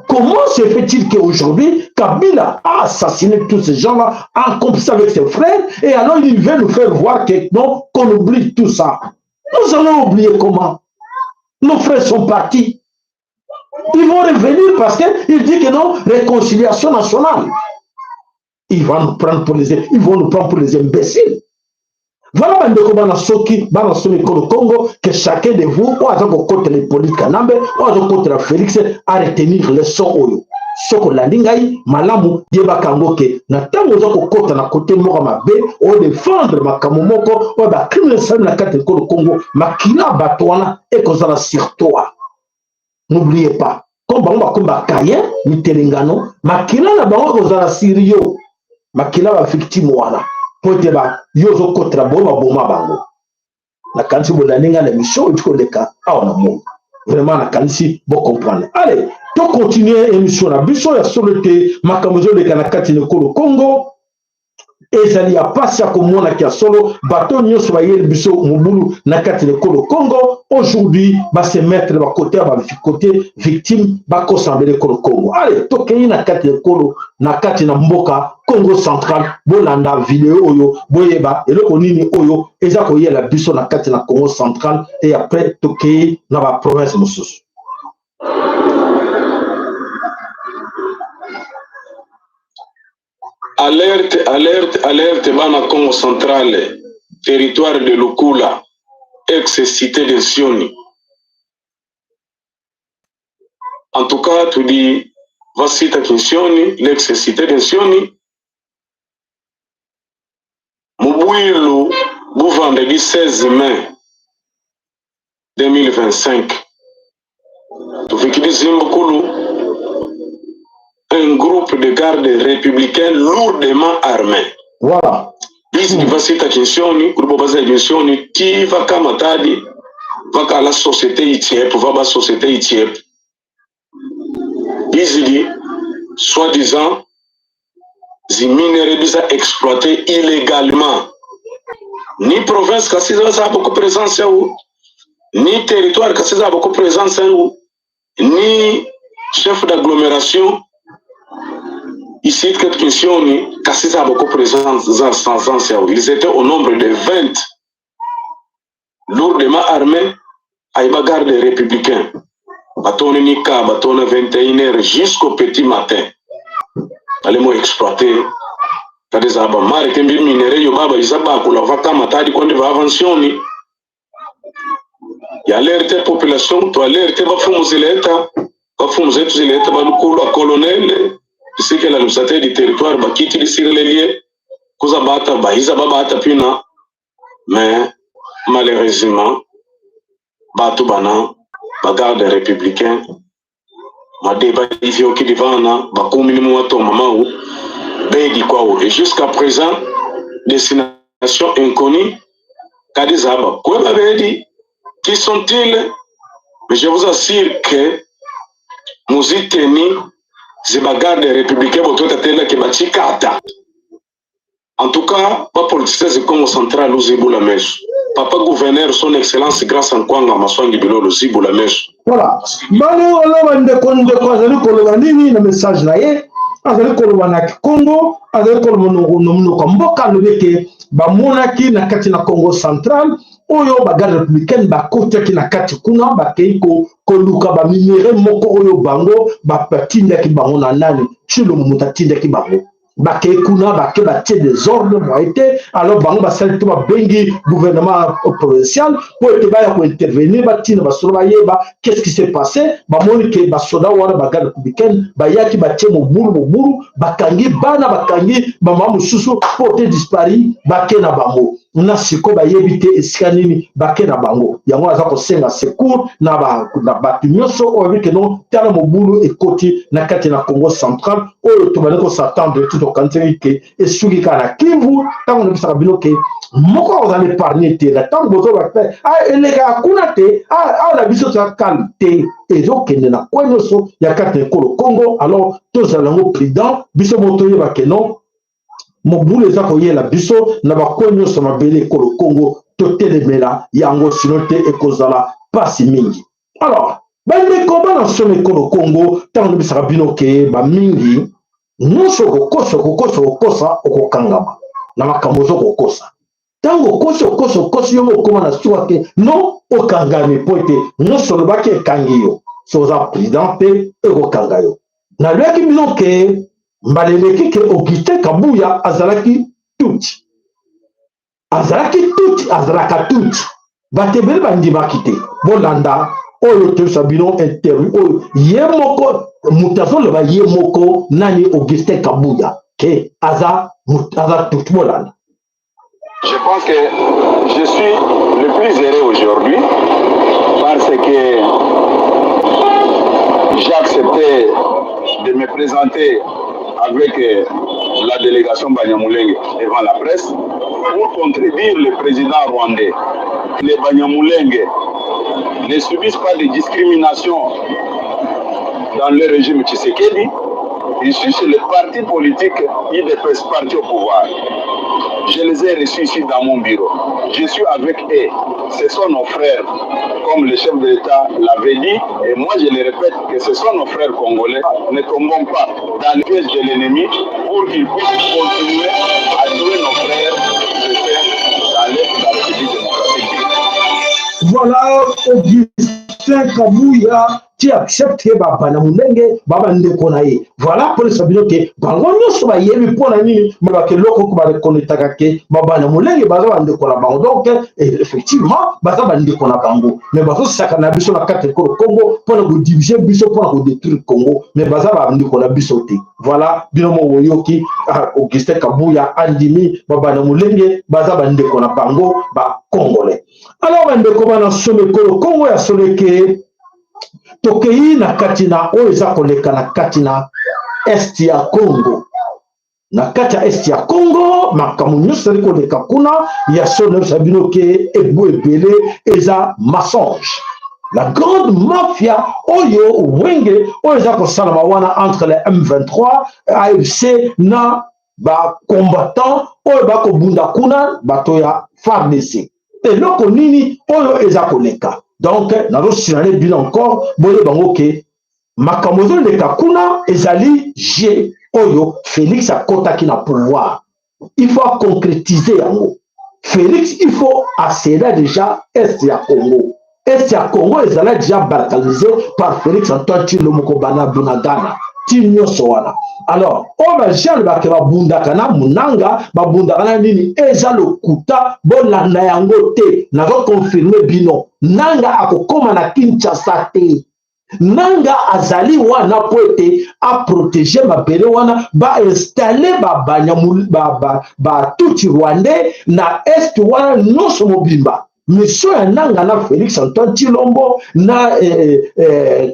S1: Comment se fait-il qu'aujourd'hui, Kabila a assassiné tous ces gens-là en complice avec ses frères, et alors il veut nous faire voir que non, qu'on oublie tout ça? Nous allons oublier comment? Nos frères sont partis. Ils vont revenir parce qu'il dit que non, réconciliation nationale. Ils vont nous prendre pour les, ils vont nous prendre pour les imbéciles. Voilà bandeko bana soki bana somi ekolo Congo, que chacun de vous oyo aza kokotela Hippolyte Kanambe, oyo aza kokotela Félix, a retenir leçon oyo. Soki olandi ngai malamu, yebaka yango ke na ntango oza kokota na kote moko mabe, odéfendre makambo moko oyo bacrime esalemi na kati ya ekolo Congo, makila bato wana ekozala sur toi. N'oubliez pas, comme bango bakomi bakayen mitelengano, makila na bango ekozala sur yo, makila bavictime wana, po ete yo ozokotela boyo baboma bango. Nakanisi bolandi ngai na émission oyo koleka awa na moi, vraiment nakanisi bocomprendre. Allez, tocontinue émission na biso ya solo ete makambo ezoleka na kati na ekolo Congo ezali ya pasi ya komonaki ya solo. Bato nyonso bayeli biso mobulu na kati na ekolo Congo, aujourd'hui base mettre bakote ya bakote victime, bakosambela ekolo Congo. Allez, tokei na kati na ekolo, na kati na mboka Congo Central. Bolanda video oyo, boyeba eloko nini oyo eza koyela biso na kati na Congo Central, et après tokei na baprovince mosusu.
S2: Alerte, alerte, alerte, bana Congo Central, territoire de Lukula, ex-cité de Sioni. En tout cas, tu dis, va citer Kinsioni, l'ex-cité de Sioni. Mubwilu, bu vendredi 16 mai 2025. Tufikiri Zimbukulu, un groupe de gardes républicains lourdement armés.
S1: Voilà.
S2: Bisi va citer Kinsioni, groupe baza Kinsioni, ti va kamatadi, va ka la société ITIEP, va ba société ITIEP. Bisi soi-disant ziminerais bisa exploité illégalement. Ni province kasi za beaucoup présence ou ni territoire kasi za beaucoup présence ou ni chef d'agglomération ici que Kinsioni kasi za beaucoup présence sans. Ils étaient au nombre de 20 lourdement armés à garde républicain. Batone nika batone 21h jusqu'au petit matin. Allez moi exploiter kadi za ba mare kembi minere yo baba izaba kula vaka matadi konde va avansioni ya alerte population to alerte va fumu zileta va fumu zetu zileta ba lukulu a colonel isike la l'administrateur du territoire ba kiti di sur les lieux kuza bata ba iza baba ata pina mais Malheureusement, bato bana ba garde républicain madeba iviokidi vana bakumini mu matonga mau bedi kwao et jusqu'à présent destination inconnue kadi zaba kweba bedi qui sont-ils? Mais je vous assure que muziteni ziba garde républicain botota tela ke bachikata. En tout cas, ba politiciens du Congo central zibula meso. Papa gouverneur son excellence Grâce Nkwanga Maswangi Bilolo zibula meso.
S1: Voilà. Bale oloba ndeko ndeko azali koloba nini na message na ye? Azali koloba na Congo, azali koloba na monoko mboka, alobi ke bamonaki na kati na Congo central oyo ba garde républicaine bakotaki na kati kuna, bakei koluka ba minerais moko oyo bango batindaki bango na nani, Tshilombo moto atindaki bango. Bakei kuna, bake batie desordre moye te. Alors bango basali to babengi gouvernement provincial mpo ete baya kointervenir, batina basoda bayeba qu'est-ce qui s'est passé. Bamoni ke basoda wana bagarde républicaine bayaki, batie mobulu mobulu, bakangi bana, bakangi bamama mosusu porte disparu, bake na bango na sikoyo bayebi te esika nini bake na bango. Yango aza kosenga secours na bato nyonso oyo bayebi ke non, tala mobulu ekoti na kati na Congo central oyo tobandi kos'attendre ti tokanisaki ke esuki kaka na Kivu. Ntango nayebisaka bino ke moko akozala épargne te na ntango bozoba te, elekaka kuna te, awa na biso toza calme te, ezokende na coin nyonso ya kati na ekolo Congo. Alors tozala yango prudent, biso mo toyeba ke non, mobulu eza koyela biso na bacoin nyonso mabele ekolo Congo, totelemela yango, sino te ekozala pasi mingi. Alors bandeko bana somo ekolo Congo, ntango nayebisaka bino ke bamingi nyonso okokosa okokosa okokosa, okokangama na makambo ozo kokosa. Ntango okosi okosi okosi, yo okóma na suka ke non, okangami, po ete nyonso olobaki ekangi yo. So oza président te, ekokanga yo. Nalobaki bino ke mbala eleki ke Augustin Kabuya azalaki tutsi, azalaki tutsi, azalaka tutsi. Bato ebele bandimaki te. Bolanda oyo toyebisa bino interview oyo ye moko moto azoloba ye moko nani, Augustin Kabuya, ke aza aza tutsi. Bolanda.
S2: Je pense que je suis le plus heureux aujourd'hui parce que j'ai accepté de me présenter avec la délégation Banyamulenge devant la presse pour contredire le président rwandais. Les Banyamulenge ne subissent pas de discrimination dans le régime Tshisekedi. Ils suivent le parti politique UDPS, parti au pouvoir. Je les ai reçus ici dans mon bureau. Je suis avec eux. Ce sont nos frères, comme le chef de l'État l'avait dit. Et moi, je le répète, que ce sont nos frères congolais. Ne tombons pas dans le piège de l'ennemi pour qu'ils puissent continuer à tuer nos frères dans l'Est de la République démocratique du Congo.
S1: Voilà, Augustin Kabuya ti accepte babanyamulenge babandeko na ye. Voilà, polisa bino ke bango nyonso bayebi mpo na nini balobaka eloko oko barekonetaka ke babanyamulenge baza bandeko na bango. Donc effectivement baza bandeko na bango, mais bazosaka na biso na kati ekolo Congo mpona kodivise biso, mpona kodétruire Congo, mais baza bandeko na biso te. Voilà, bino mo boyoki Augustin Kabuya andimi babanyamulenge baza bandeko na bango bacongolais. Alors bandeko bana somo ekolo Congo, ya soleke tokei na kati na oyo eza koleka na kati na est ya Congo. Na kati ya est ya Congo, makambo nyonso ezali koleka kuna, ya solo nayebisa bino ke ebu ebele eza mensonge. La grande mafia oyo wenge oyo eza kosalama wana entre le M23 AFC na bacombattant oyo bakobunda kuna, bato ya FARDC, eloko nini oyo eza koleka? Donc nazosinale bino encore, boyeba bango ke makambo ezoleka kuna ezali jeu oyo Félix akɔtaki na pouvoir, il faut concrétiser yango. Félix, il faut acéder déjà est ya Congo. Est ya Congo ezala déjà balkanisé par Félix Antoine Tshilombo kobanda Bunagana ti nyonso wana. Alors oyo bajeune bake babundaka na Munanga, babundaka na nini, eza lokuta, bolanda yango te. Nazoconfirme bino, Nanga akokóma na Kinshasa te. Nanga azali wana po ete aprotege mabele wana, bainstalle batutsi rwandais na est wana nyonso mobimba. Mission ya Nanga na Félix Antoine Tshilombo na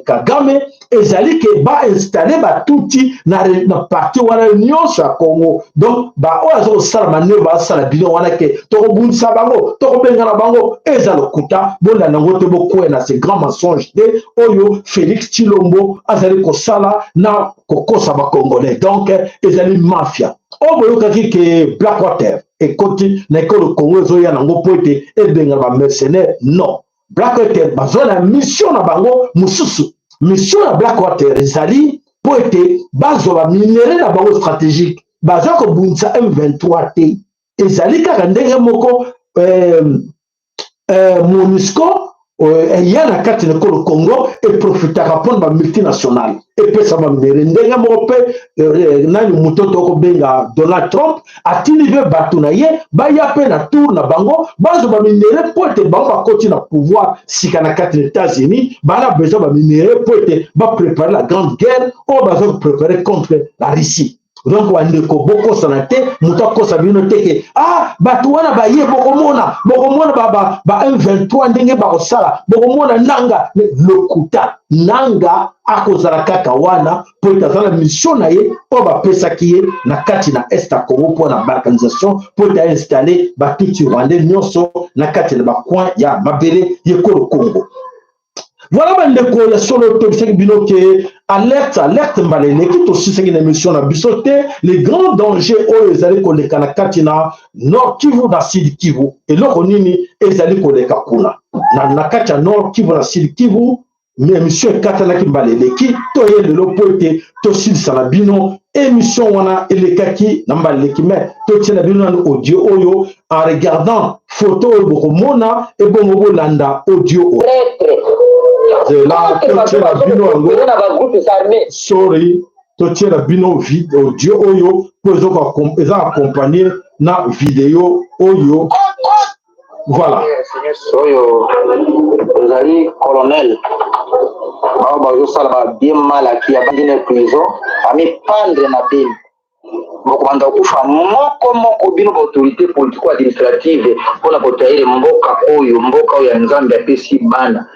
S1: Kagame ezali ke ba installer batuti na parti wana nyonso ya Congo. Donc ba oyo aza kosala manœuvre, basala bino wana ke tokobundisa bango, tokobengana bango, eza lokuta. Bolanda yango te, bokwea na ce grand mensonge te oyo Félix Tshilombo azali kosala na kokosa Bacongolais. Donc ezali mafia oyo boyokaki ke Blackwater ekoti na ekolo Congo, ezoya nango mpo ete ebengana bamercenaire. Non, Blackwater bazwa na mission na bango mosusu. Mission ya Blackwater ezali mpo ete bazwa baminerais na bango stratégique. Baza kobundisa M23 te, ezali kaka ndenge moko MONUSCO eya na kati na ekolo Congo, eprofitaka mpona bamultinationale, epesa baminerais. Ndenge moko mpe nani moto tokobenga Donald Trump atindi mpe bato na ye baya mpe na tour na bango, bazwa baminerais mpo ete bango bakoti na pouvoir sika na kati na États-Unis. Bana besoin baminerais mpo ete baprépare la grande guerre oyo baza koprépare contre la Russie. Donc bandeko, bokosana te, moto akosa bino te ke ah, bato wana baye, bokomona, bokomona ba M23 ndenge bakosala, bokomona Nanga. Lokuta. Nanga akozala kaka wana mpo ete aza na mission na ye oyo bapesaki ye na kati na est ya Congo mpo na balkanisation, mpo ete ainstalle batutsi rwandais nyonso na kati na bacoin ya mabele yekolo Congo. Voilà bandeko, ya solo tobisaki bino ke alerte, alerte. Mbala eleki tosisaki na émission na biso te les grands dangers oyo ezali koleka na kati na Nord Kivu na Sud Kivu. Eloko nini ezali koleka kuna na kati ya Nord Kivu na Sud Kivu? Émission ekatanaki mbala eleki. Toye lelo mpo ete tosilisa na bino émission wana elekaki na mbala eleki. Mais totiela bino nanu audio oyo. En regardant photo oyo bokomona, ebongo bolanda audio oyo. Zela, totiela bino yango. Sorry, totiela bino audio oyo mpo eza accompagné na video oyo. Voilà.
S5: Oyo ozali colonel, bao bazosala ba bien mal aki ya bandi na prison, bamipandre na beni, bokobanda kokufa moko moko, bino baautorité politico administrative, mpona kotrahir mboka oyo, mboka oyo ya Nzambe apesi bana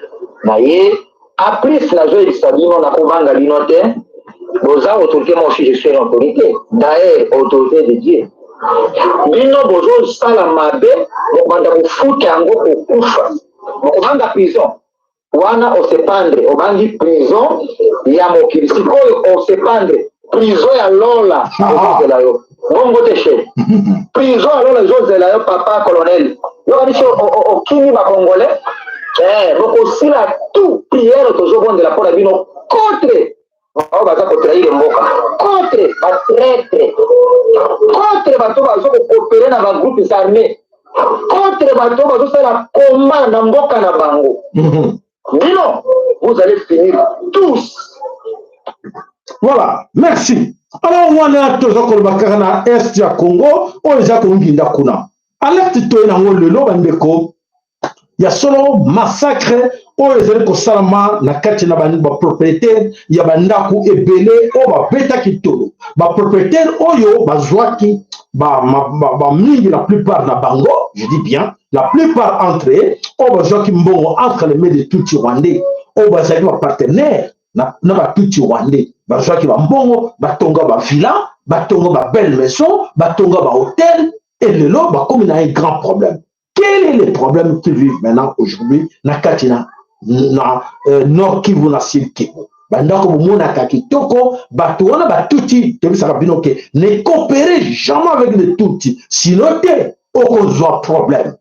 S5: na ye. Après, nazoyebisa bino, nakobanga bino te. Boza autorité, moi aussi je suis une autorité, d'ailleurs autorité de Dieu. Bino bozosala mabe, bokobanda kofuta yango, kokufa, bokobanga prison wana. Osepandre, obangi prison ya mokili, sikoyo osepandre prison ya lola ezozela yo. Bongo te, chef, prison ya lola ezozela yo. Papa colonel, yoka biso, okimi Bacongolais, bokosila tout. Prière tozobondela mpona bino contre bao baza kotrahir mboka, contre batraître, contre bato baza kocoopérer na bagroupes armés, contre bato bazosala koma na mboka na bango. Bino, vous allez finir tous.
S1: Voilà, merci. Alors wana toza koloba kaka na est ya Congo oyo eza konginda kuna. Alerte toye nango lelo bandeko, ya solo massacre oyo ezali kosalama na kati na bapropriétaire ya bandako ebele oyo babetaki tolo. Bapropriétaire oyo bazwaki bamingi, la plupart na bango, je dis bien la plupart entre eux, oyo bazwaki mbongo entre les mains de tutsi rwandais, oyo bazalaki bapartenaire na batutsi rwandais, bazwaki bambongo, batonga bavilla, batonga babelle maison, batonga bahotel, et lelo bakomi na un grand problème. Quel est le problème qu'ils vivent maintenant aujourd'hui na kati na Nord Kivu na Sud Kivu? Bandako bomonaka kitoko, bato wana batutsi. Toyebisaka bino ke ne coopérez jamais avec les tutsi, sinon te okozwa problème.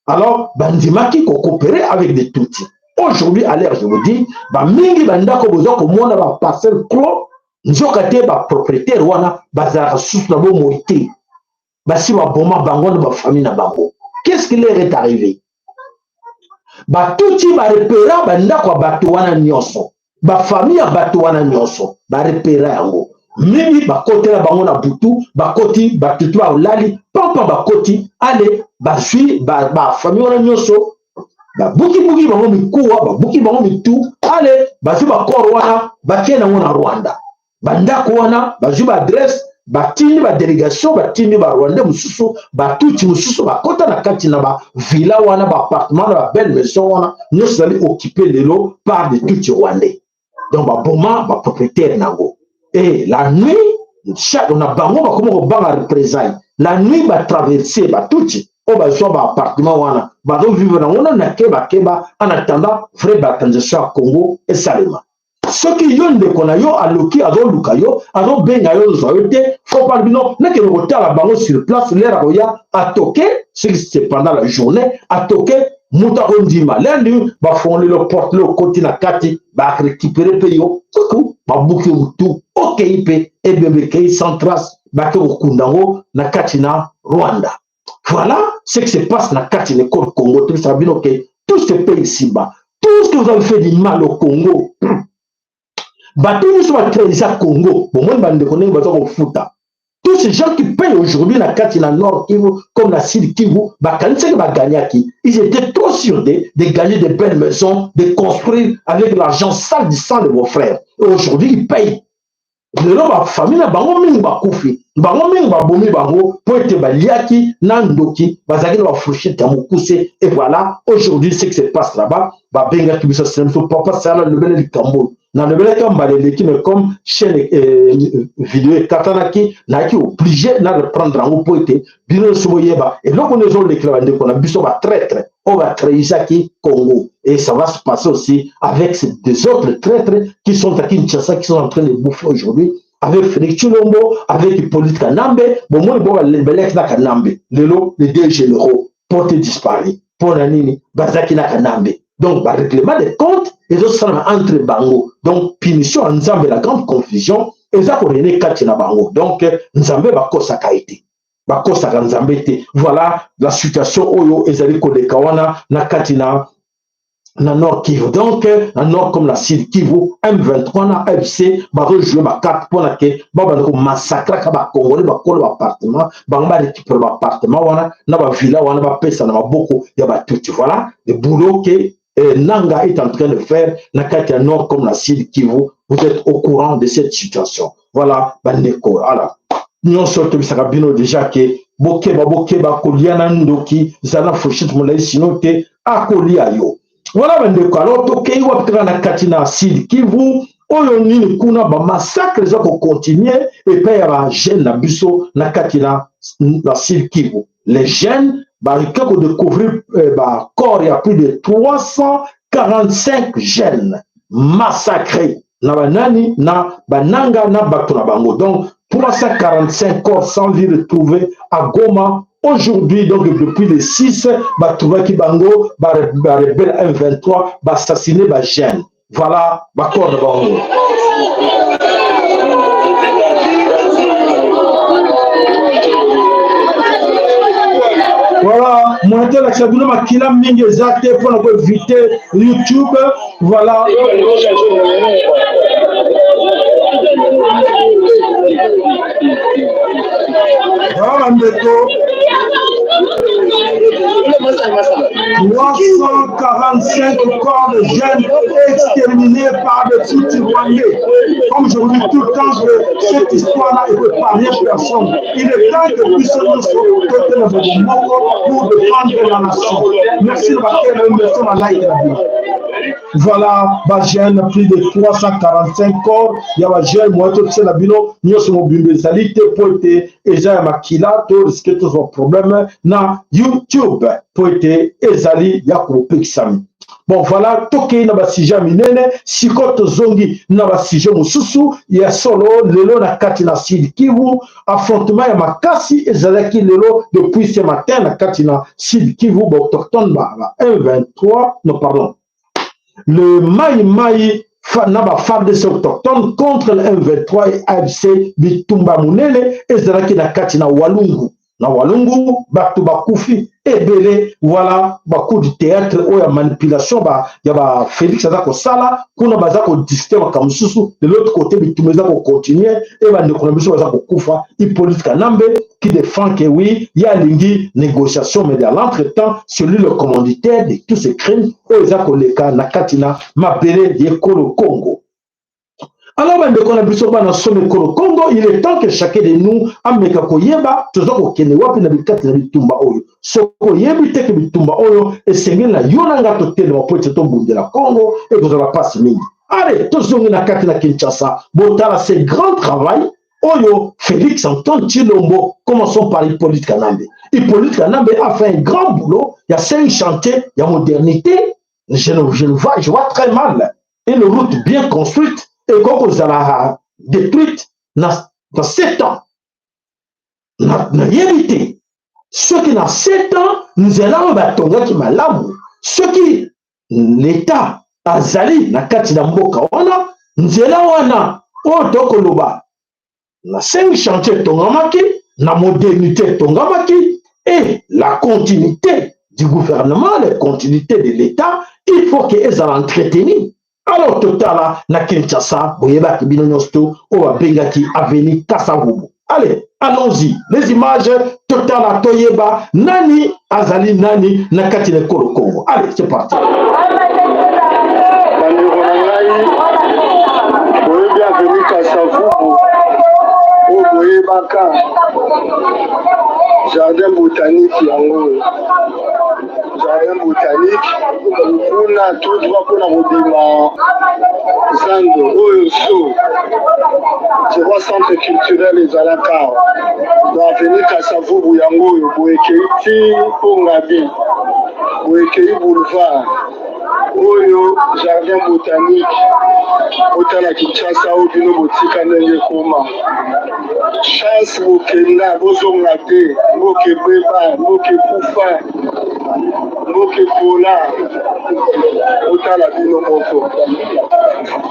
S1: Alors bandimaki kocoopérer avec des tutsi. Aujourd'hui, à l'heure je vous dis, bamingi bandako boza komona baparcelle clos, nzoka te bapropriétaire wana bazalaka susu na bomoi te, basi baboma bango na bafamille na bango. Qu'est-ce qui leur est arrivé? Batutsi barepéra bandako ya bato wana nyonso, bafamille ya bato wana nyonso, barepéra yango. Mingi bakotela bango na butu, bakoti, batutu balali pampa, bakoti ale, bazwi bafamille wana nyonso, babukibuki bango mikuwa, babuki bango mitu. Ale, bazwi bacorps wana, batie nango na Rwanda. Bandako wana bazwi baadresse. Batindi badelegation, batindi barwandais mosusu, batutsi mosusu, bakota na kati na bavilla wana, baappartement na babelle maison wana nyonso ezali occupé lelo par des tutsi rwandais. Donc baboma bapropriétaire nango. Et la nuit, chaque na bango bakoma kobanga représailles. La nuit batraverse, batutsi oyo bazwa baappartement wana bazovivre nango nano na kebakeba en attendant vraie balkanisation ya Congo esalema. Soki yo ndeko na yo aluki, azoluka yo, azobenga yo, ozwa yo te, faut pas bino nakende kotala bango sur place. L'heure akoya atoke, soki c'est pendant la journée, atoke, moto akondima lundi, bafongoli lo porte, le okoti na kati, barécupere mpe yo kuku, babuki motu, okei mpe ebembe ekei sans trace, bake kokunda yango na kati na Rwanda. Voilà ce qui se passe na kati na ekolo Congo. Tobisaka bino ke tout se paye ici-bas. Tout ce que vous avez fait du mal au Congo, bato nyonso batrahisa Congo, bomoni bandeko ndenge baza kofuta. Tous ces gens qui payent aujourd'hui na kati na Nord Kivu comme na Sud Kivu, bakanisaki bagagnaki. Ils étaient trop sûrs de gagner de belles maisons, de construire avec l'argent sale du sang de vos frères, et aujourd'hui ils payent. Lelo bafamille na bango mingi bakufi, bango mingi babomi bango mpo ete baliaki na ndoki, bazalaki na bafourchette ya mokuse. Et voilà aujourd'hui ce qui se passe là-bas. Babengaki biso, sena biso papa sala lobele likambo nalobelaki mbala eleki, mais comme chaîne vidéo ekatanaki, nayaki obligé na reprendre yango mpo ete bino nyonso boyeba eloko nde ezolekela bandeko na biso batraître oyo batrahisaki Congo. Et ça va se passer aussi avec ces des autres traîtres qui sont à Kinshasa, qui sont en train de bouffer aujourd'hui avec Félix Tshilombo, avec Hippolyte Kanambe. Bomoni bo baleki na Kanambe lelo, les deux généraux portés disparus. Mpo na nini bazalaki na Kanambe? Donc barèglement de compte ezosalama entre bango. Donc punition ya Nzambe, la grande confusion eza korene kati na bango. Donc Nzambe bakosaka ye te, bakosaka Nzambe te. Voilà la situation oyo ezali koleka wana na kati na Nord Kivu. Donc na Nord comme na Sud Kivu, M23 na AFC bazojouer bacarte mpona ke babanda komassacraka bacongolais bakolo baappartement. Bango barécupere baappartement wana na bavilla wana, bapesa na maboko ya batutsi. Voilà le boulot que Nanga est en train de faire na kati ya Nord comme na Sud Kivu. Vous êtes au courant de cette situation. Voilà bandeko, voilà nyonso tobisaka bino déjà ke bokeba, bokeba kolia na ndoki, zala na fourchette molai, sino te akolia yo. Voilà bandeko. Alors tokei wapi? Kaka na kati na Sud Kivu. Oyo nini kuna? Bamassacre eza kocontinue epai ya bajeune na biso na kati na Sud Kivu. Les jeunes barike kodécouvrir bacorps ya plus de 345 jeunes massacrés na banani, na bananga na bato na bango. Donc 345 corps sans vie retrouvés à Goma aujourd'hui. Donc depuis le 6, batrouvaki bango, barebelle M23 baassassine bajeune. Voilà bacorps na bango. Voilà, moyen elakisa bino makila mingi eza te mpona koevite YouTube. Voilà. Voilà bandeko, 345 corps de jeunes exterminés par des Tutsis rwandais. Comme je vous dis tout le temps que cette histoire-là ne peut parler personne. Il est temps que biso nyonso totelema bomoko pour défendre la nation. Merci na bakele, merci na like na bino. Voilà bajeune, plus de 345 corps ya bajeune. Moya totisela bino nyonso mobimba ezali te mpo ete eza ya makila, to risque tozwa problème na YouTube mpo ete ezali ya kopekisami. Bon, voilà, tokei na basujet ya minene. Sikoyo tozongi na basujet mosusu ya solo. Lelo na kati na Sud Kivu, affrontement ya makasi ezalaki lelo depuis ce matin na kati na Sud Kivu. Baautochtone ba 123, non pardon, le Mai Mai na ba FARDC autochtone contre le M23 et AFC. Bitumba monene ezalaki na kati na Walungu. Na Walungu bato bakufi ebele. Voilà bacoup du théâtre oyo ya manipulation ya ba Félix aza kosala kuna. Baza kodiscute makambo mosusu, de l'autre côté bitumba eza kocontinue e bandeko na biso baza kokufa. Hippolyte Kanambe qui défend que oui, ye alingi négociation, mais dans l'entretemps celui le commanditaire de tous ces crimes oyo eza koleka na kati na mabele ya ekolo Congo. Alors bandeko na biso bana somo ekolo Congo, il est temps que chacun de nous ameka koyeba toza kokende wapi na bikati na bitumba oyo. Soki oyebi te ke bitumba oyo esengeli na yo na nga totelema mpo ete tobundela Congo, ekozala mpasi mingi. Allez, tozongi na kati na Kinshasa, botala ce grand travail oyo Félix Antoine Tshilombo, commençons par Hippolyte Kanambe. Hippolyte Kanambe a fait un grand boulot, il y a 5 chantiers, il y a modernité, je le vois, je vois très mal. Une route bien construite et kokozala détruite na 7 ans. Nayebi te soki na 7 ans nzela oyo batongaki malamu, soki l'État azali na kati na mboka wana, nzela wana oyo tokoloba na 5 chantier etongamaki na modernité etongamaki, et la continuité du gouvernement, la continuité de l'État, il faut que ezala entretenu. Alors totala na Kinshasa, boyebaki bino nyonso to oyo babengaki avenue Kasavubu. Allez, allons-y, les images, totala, toyeba nani azali nani na kati na ekolo Congo. Allez, c'est parti.
S6: Bandeko na ngai, boyebi avenue Kasavubu oyo boyebaka jardin botanique, yango oyo jardin botanique kuna, tout droit mpona kobima zando oyo. So je vois centre culturel ezalaka awa na avenue Kasavubu, yango oyo boyekei ti Mpongabi, boyekei boulevard oyo jardin botanique. Botala Kinshasa oyo bino botika ndenge ekoma. Chance bokenda, bozonga te. Mboka ebeba, mboka ekufa, mboka epola. Botala bino moko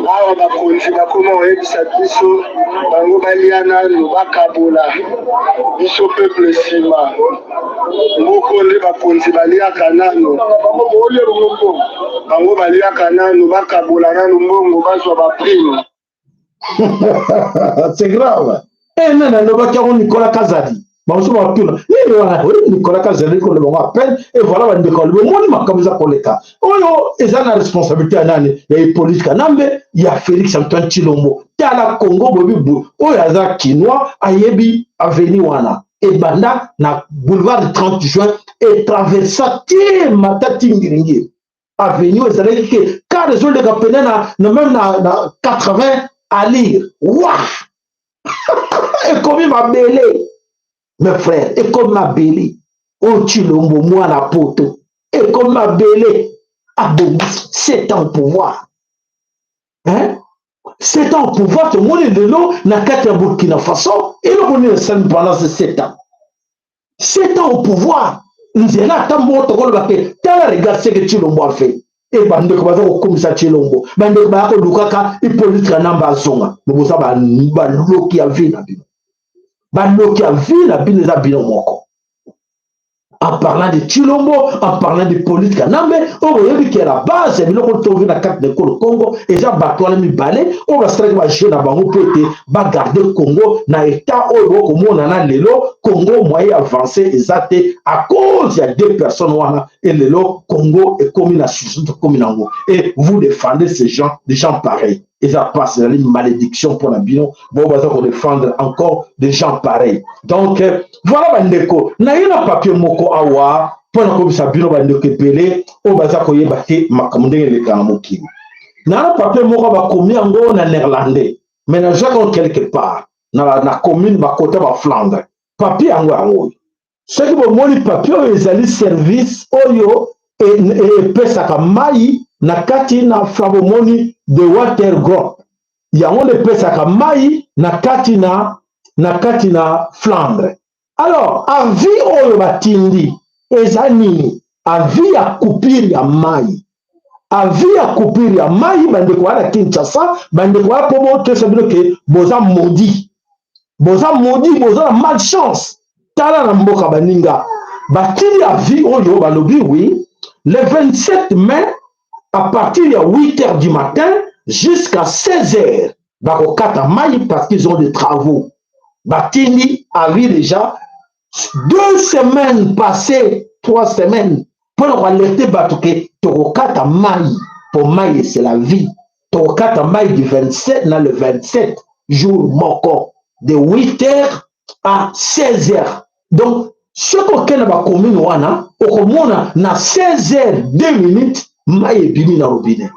S6: awa, bakonzi bakoma koyebisa biso bango balia nanu, bakabola biso peuple nsima. Moko nde bakonzi baliaka nanu, bango baliaka nanu, bakabola nanu mbongo, bazwa baprime.
S1: C'est grave. E nani alobaki yango? Nicolas Kazadi. Bamosusu batuna nini wana? Oyebi Nicolas Kazadi koloba yango à peine. Et voilà, bandeko, alobi omoni makambo eza koleka oyo eza na responsabilité ya nani? Ya Hippolyte Kanambe, ya Félix Antoine Tshilombo. Tala Congo, boyebi boye, oyo aza Kinois ayebi avenue wana ebanda na boulevard 30 juin, etraversa ti mata ti Ngiringiri. Avenue ezalaki ke car ezoleka pene na même na 80 allure wa ekomi mabele. Mes frères, ekomi mabele. Oyo Tshilombo mwana poto, ekomi mabele. Abongisi 7 ans au pouvoir, hein? 7 ans au pouvoir. Tomoni lelo na kati ya Burkina Faso eloko nini esali pendant ces 7 ans. 7 ans au pouvoir, nzela ata moko tokoloba te. Tala, regarde ce que Tshilombo a fait. E bandeko baza kokomisa Tshilombo, bandeko baya kolukaka Hippolyte Kanambe azonga. Me boza baloki ya vie na bino, baloki ya vie na bino eza bino moko. En parlant de Tshilombo, en parlant de Hippolyte Kanambe, oyo boyebi ke la base ya biloko tovi na kati na ekolo Congo eza bato wana mibale oyo basalaki bajeu na bango mpo ete bagarde Congo na état oyo bokomona na lelo. Congo moyen avancé eza te à cause ya deux personnes wana. Et lelo Congo ekomi na situation tokomi nango, et vous défendez ces gens, des gens pareils. Eza passe, ezali malédiction mpona bino bo baza kodéfendre encore des gens pareils. Donc voilà, bandeko, naye na papier moko awa mpona koyebisa bino, bandeko ebele oyo baza koyeba te makambo ndenge eleka na mokili. Na papier moko bakomi yango na néerlandais, mais nazwaki yango quelque part na commune bakota baflandre. Papier yango oyo, soki bomoni papier oyo, ezali service oyo epesaka mai na kati na fra. Bomoni De Watergroep, yango nde epesaka mai na kati na Flandre. Alors avis oyo batindi eza nini? Avis ya coupure ya mai, avis ya coupure ya mai. Bandeko wana Kinshasa, bandeko wana, mpo botesa bino ke boza maudit, boza maudit, boza na malchance. Tala na mboka baninga batindi avis oyo, balobi oui, le 27 mai à partir ya 8 heures du matin jusqu'à 16 heures bakokata mai parce qu'ils ont des travaux. Batindi avis déjà 2 semaines passées, 3 semaines, mpona koalerte bato ke tokokata mai, po mai c'est la vie. Tokokata mai du 27 na le 27 jour moko de 8 heures à 16 heures. Donc soki okei na bacommune wana okomona na 16 heures 2 minutes mai ebimi na robinet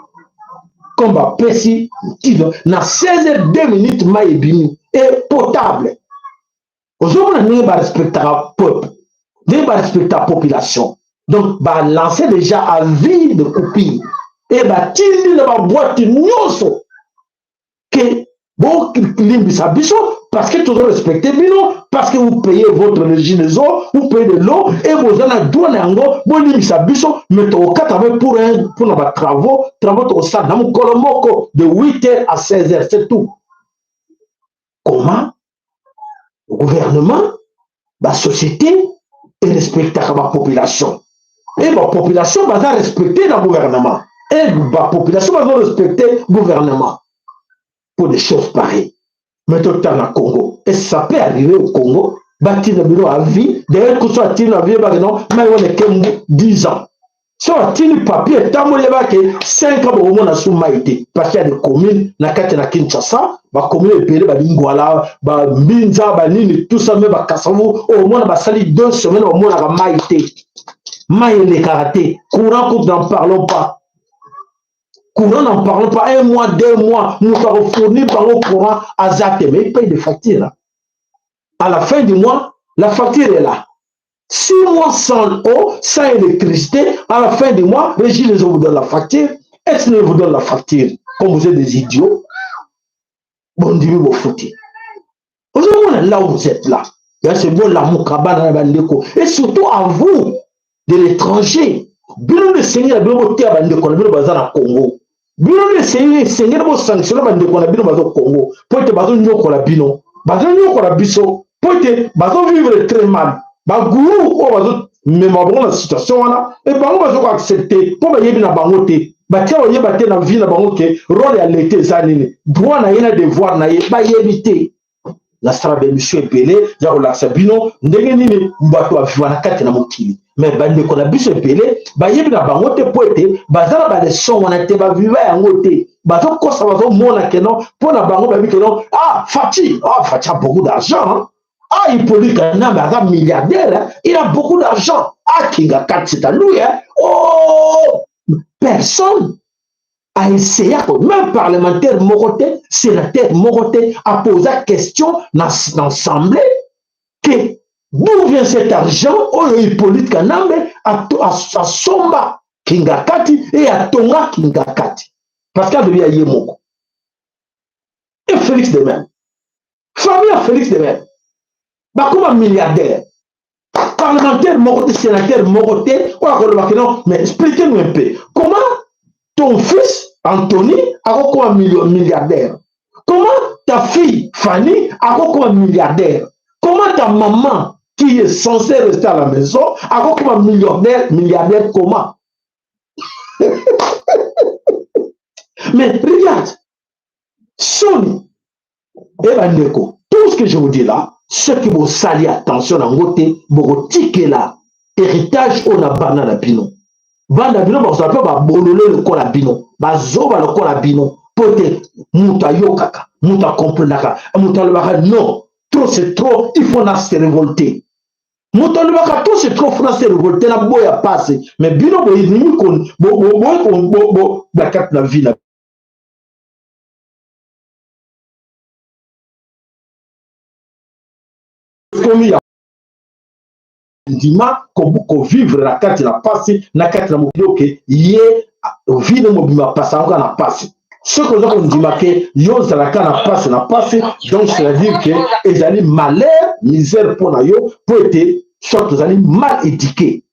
S1: comme bapesi ntindo na 16 heures 2 minutes mai ebimi e potable. Ozomona ndenge barespectaka peuple, ndenge barespectaka population. Donc balance déjà avis de coupure e batindi na baboite nyonso ke bolimbisa biso parce que tozo respecte bino, parce que vous payez votre régie des eaux, vous payez de l'eau et boza na droit na yango, bolimbisa biso, mais tokokata mpe pour un mpona batravaux travaux tokosala na mokolo moko de 8 heures à 16 heures, c'est tout. Comment gouvernement, basociété erespectaka bapopulation e bapopulation baza respecte na gouvernement e bapopulation baza respecte gouvernement pour des choses pareilles? Mais totala na Congo, et ça peut arriver au Congo, batina bino avis. D'ailleurs, kuso atina avis bake non, mai wana ekembu 10 ans. So atindi papier etamboli yebake 5 ans bokomona su mai te, parce qu'il y a des communes na kati na Kinshasa, bacommune ebele, balingwala, bambinza, banini, tout ça, me bakasavu, omona basali 2 semaines bamonaka mai te, mai elekaka te. Courant kutu n'en parlons pas, courant n'en parlons pas, 1 mois, 2 mois moto akofournir bango courant aza te, mais il paye des factures à la fin du mois, la facture est là. 6 mois sans eau, sans électricité, à la fin du mois, Régis les vous donne la facture. Est-ce qu'il vous donne la facture? Comme vous êtes des idiots, bon Dieu, vous foutez. Aujourd'hui, là où vous êtes là, c'est bon l'amour kabana bandeko. Et surtout à vous, de l'étranger, bino de Seigneur, bino boteya bandeko na bino baza na Congo. Bino de Seigneur, Seigneur bo sanctionner bandeko na bino baza Congo. Po ete bazo nyokola bino, bazo nyokola biso, po ete bazo vivre très mal. Bagourou oyo bazo mema bango na situation wana, e bango bazo ko accepter po bayebi na bango te. Batia oyeba te na vie na bango ke rôle ya l'État eza nini, droit na ye na devoir na ye bayebi te. Nasala baémission ebele ya kolakisa bino ndenge nini bato baviva na kati na mokili, mais bandeko na biso ebele bayebi na bango te, po ete baza na baleson wana te, baviva yango te, bazokosa, bazomona ke non, mpo na bango bayebi ke non, ah Fatshi, ah Fatshi a beaucoup d'argent, hein? Ah Hippolyte Kanambe aza milliardaire, hein? Il a beaucoup d'argent, ah Kingakati c'est à lui, hein? Oh, personne a essayé, même parlementaire moko te, sénateur moko te, a posé question dans l'assemblée que d'où vient cet argent oyo Hippolyte Kanambe asomba Kingakati et atonga Kingakati, parce qu'il y a ye moko. Et Félix de même, famille ya Félix de même bakoma milliardaire. Parlementaire moko te, sénateur moko te oyo akolobaki non, mais expliquez-nous un peu comment ton fils Anthony akokoma milliardaire, comment ta fille Fanny akokoma milliardaire, comment ta maman qui est censée rester à la maison akokoma milliardaire, milliardaire comment? Mais regarde, Sony et bandeko, tout ce que je vous dis là, ceux qui vont salir attention na ngote, bokotikela héritage oyo na bana na bino. Bana bino bakozala mpe babolole lokola bino, bazoba lokola bino, po ete moto ayokaka, moto akomprenaka, moto alobaka non, trop c'est trop, il faut na se révolter. Moto alobaka trop c'est trop, faut na se révolter na boya passe. Mais bino boyebi bo kati na vie na komi ya ndima kovivre na kati na pasi, na kati na mokili oke ye vie mobima pasi yango na pasi. Soki oza kondima ke yo ozalaka na pasi na pasi, donc c'est-à-dire ke ezali malheur, misère mpo na yo, mpo ete soit ozali mal éduqué.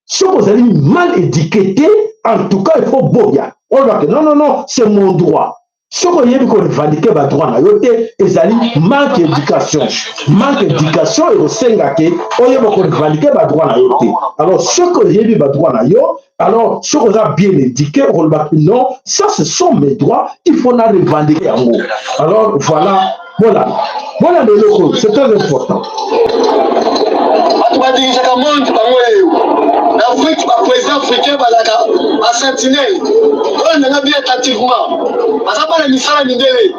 S1: Soki ozali mal éduqué te, en tout cas il faut boya olobake non, non, non, c'est mon droit. Soki oyebi korevendiquer badroit na yo te, ezali manque éducation. Manque éducation ekosenga ke oyeba korevendiquer badroit na yo te. Alors soki oyebi badroit na yo, alors soki oza bien éduqué, okolobaki non, ça ce sont mes droits, il faut na revendiquer yango. Alors voilà, voilà, voilà leloko, c'est très important.
S6: Bato badirisaka monde bango eyo. Na Afrique, ba président africain bazalaka ba sentinelle. Oyo nanga bien attentivement. Baza bana misala mindele.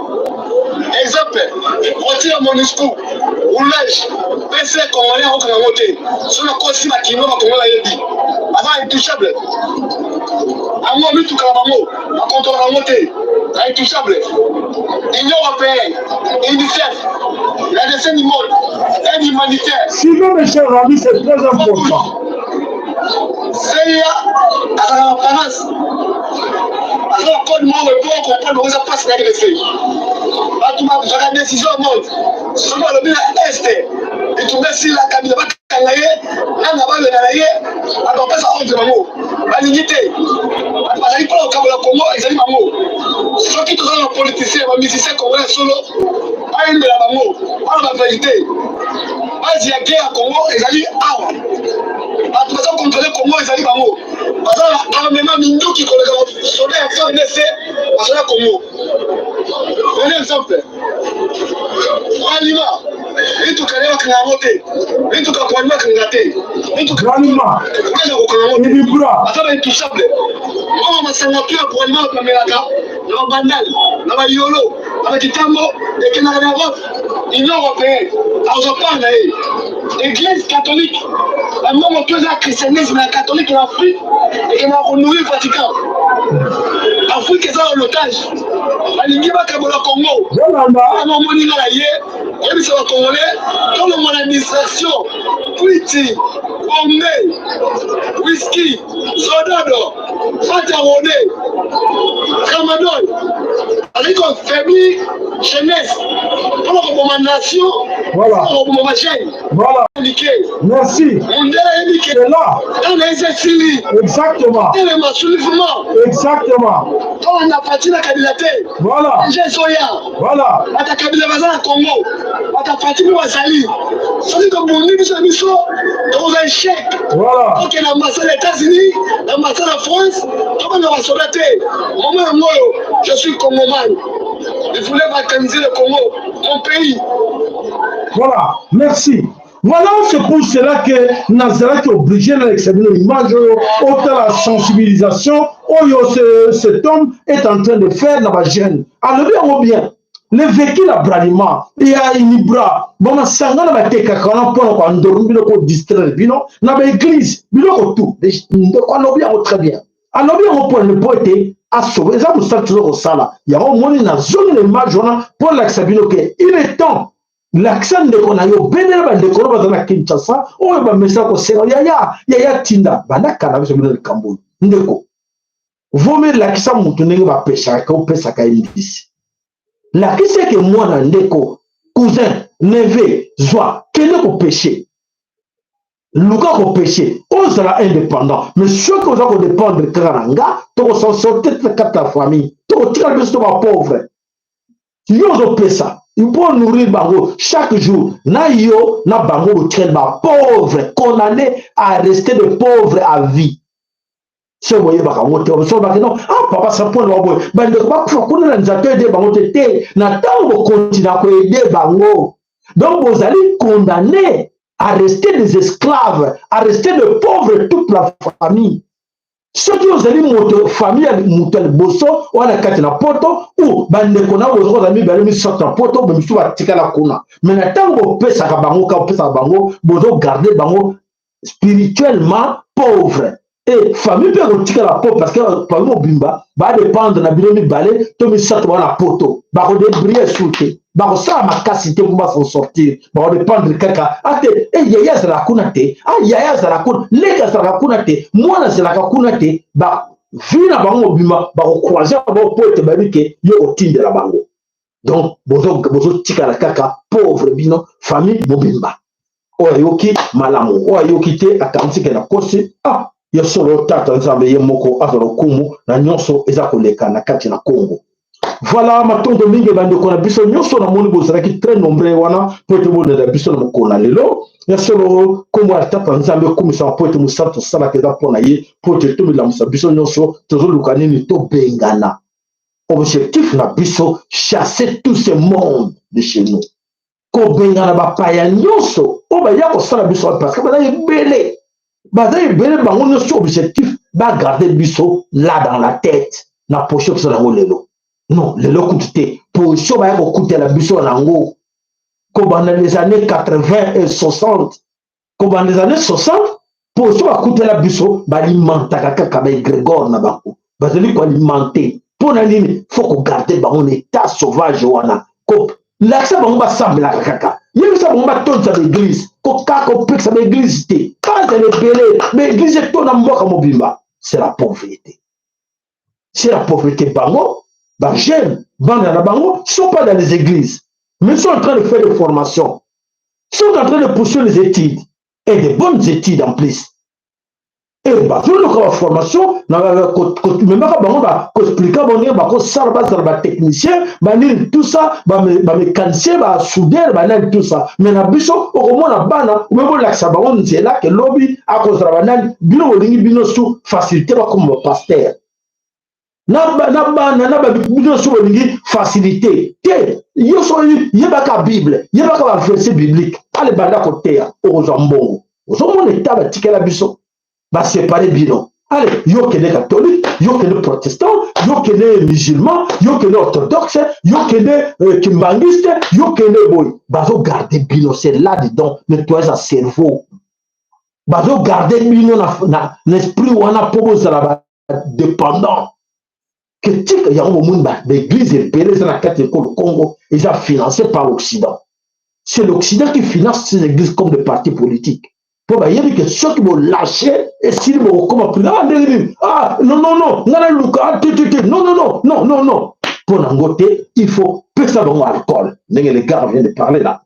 S6: Exemple, voiture ya MONUSCO, roulage, PC congolais akokanga yango te. Soki nakosi ba kinois ba congolais bayebi. Baza intouchable. Yango mituka na bango, ba contrôlaka yango te. Ba intouchable. Union européenne, UNICEF, la dessin du monde, aide humanitaire.
S1: Suivez mes chers amis, c'est très important.
S6: CIA azalaka na France aza na code moko po comprendre bango eza mpasi na rdc bato bazwaka décision ya monde soki balobi na est bitumba esila kabila bakanga ye nanga balenda na ye bato bapesa ordre bango balingi te bato bazali mpona kokabola congo ezali bango soki toza na bapoliticien bamusicien congolais solo bayembela bango wana baverité base ya guerre ya congo ezali awa bato baza kontrole congo ezali bango baza na armement minduki koleka basoda ya fardc basoda ya congo un exemple alima mituka naye bakanga yango te mituka koalima akanga te mituka kokanga yango te baza ba intouchable mbongo masanga tu ya koalima bamelaka na babandal na bayolo na bakitambo ekendaka na europe union européenne azwa part na ye église catholique bambongo to eza christianisme ya catholique na afrique ekendaka konourrir vatican afrique eza na lotage balingi bakabola congo yango omoni nga na ye koyebisa bacongolais tolongwa na distraction kwiti bombe whisky zododo Fata Rode, Tramadol, azali ko affaiblir jeunesse mpona koboma nation,
S1: voilà.
S6: koboma ba jeune.
S1: Voilà.
S6: Like.
S1: Merci.
S6: Mondele ayebi ke.
S1: C'est là.
S6: Ntango eza esili.
S1: Exactement.
S6: Telema soulèvement.
S1: Exactement.
S6: Tolanda Fatshi na Kabila te.
S1: Voilà.
S6: Deja ezoya.
S1: Voilà.
S6: Bata Kabila baza na Congo. Bata Fatshi mpe bazali. Soki tobundi biso na biso tokozwa échec.
S1: Voilà.
S6: Tokende na ambassade ya États-Unis, na ambassade ya France, tobanga basoda te. Moment yango oyo, je suis Congoman. Il voulait balkaniser le Congo, mon pays.
S1: Voilà, merci. Voilà, c'est pour cela que nazalaki obligé nalekisa bino image oyo otala sensibilisation oyo cet homme est en train de faire na bajeune. Alobi yango bien. Le véhicule ya Bralima ya Unibra bamasanga na batekaka wana mpona koandormi bino kodistraire bino na baeglise biloko tout. Ndeko alobi yango très bien. Alobi yango mpo mpo ete asobe eza mosala toza kosala yango omoni nazongi na image wana mpo alakisa bino ke il est temps lakisa ndeko na yo bendela bandeko no baza na kinshasa oyo bamesana kosenga yaya yaya tinda banda kala biso bino likambo oyo ndeko vomi lakisa motu ndenge bapesaka opesaka ye mbisi lakisa eke mwana ndeko cousin neveu zwa kende kopeshe luka kopeshe ozala indépendant mais soki oza kodépendre kaka na nga tokosansorte te kati ya famille tokotikala biso to bapauvre yo ozopesa mpo nourrir bango chaque jour na yo na bango botikali bapauvre condamné à rester de pauvre à vie soki boyebaka yango te soki bake non ah papa sa point na boye bandeko bakufa kuna na nzala to ede bango te te na ntango bokontina koede bango donc bozali condamné à rester des esclaves à rester de pauvres toute la famille soki ozali moto famille ya moto ya liboso wana kati na poto ou bandeko na boza kozala mibale misato na poto bamisusu batikala kuna me na ntango bopesaka bango ka bopesaka bango bozogarde bango spirituellement pauvre e famille mpe ekotikala pauvre parce que famille mobimba badépendre na bino mibale to misato baa na poto bakodebrie su te bakosala makasi te mpo basan sortir bakodépendre kaka ate e yaya azalaka kuna te a yaya azalaka kuna leki azalaka kuna te mwana azalaka kuna te ba vie na bango mobimba bakocroise bango mpo ete bayebi ke yo otindela bango donc bozotikala kaka pauvre bino famille mobimba oyo ayoki malamu oyo ayoki te akanisi ke nakosi ah ya solo tata nzambe ye moko azwa lokumu na nyonso eza koleka na kati na kongo voilà matondo mingi bandeko na biso nyonso namoni bozalaki très nombreux wana mpo ete bolanda biso na mokolo na lelo ya solo nkombo ya tata nzambe ekumisama mpo ete mosala tosalaka eza mpo na ye mpo ete tomilamusa biso nyonso tozoluka nini tobengana objectif na biso chasser tout ce monde de chez nous kobengana bapaya nyonso oyo baya kosala biso parce que baza ebele. Baza ebele, bango nyonso objectif bagarde biso là dans la tête na position tosala yango lelo. Non, lelo kutu te, position baya kokutela biso na yango kobanda les années 80 et 60, kobanda les années 60, position bakutela biso. Balimentaka kaka baegrégore na bango, bazali koalimenter. Mpo na nini? Faut kogarder bango na état sauvage wana, lakisa bango basambelaka kaka, yebisa bango batondisa baéglise, kokaka kopekisa baéglise te, bazala ebele, baéglise etona mboka mobimba. C'est la pauvreté, c'est la pauvreté. Bango bajeune, bana na bango sont pas dans les églises, mais sont en train de faire des formations, sont en train de poursuivre les études, et de bonnes études en plus. E bazoluka baformation, memaka bango, bakoexpliquer bango ndenge bakosala, bazala batechnicien, banini, tout ça, bamécanicien, basoudeur, banani, tout ça. Mais na biso okomona bana obe bolakisa bango nzela ke lobi akozala banani. Bino bolingi bino su facilité, bakoma bapasteur na bana na bino so bolingi facilité te. Yo so yebaka Bible, yebaka baverset biblique, ale banda koteya, okozwa mbongo. Ozomona eta batikela biso, baséparer bino. Ale yo kende catholique, yo kende protestant, yo kende musulman, yo kende orthodoxe, yo kende kimbangiste, yo kende boye. Bazogarder bino, c'est là dedans nettoyage ya cerveau. Bazogarder bino na esprit wana mpo bozala badépendant ke tika yango. Bomoni baéglise ebele eza na kati ya ekolo Congo, eza financé par l'Occident. C'est l'Occident qui finance ces églises comme des partis politiques, mpo bayebi ke soki bolâcher, esili, bokokoma prix. Ah, ndenge nini? Ah non, non, non, nga naluka. Ah, te, te, te, non, non, non, non, non, non. Mpo nango te, il faut pesa bango alcool, ndenge le gars vient de parler là.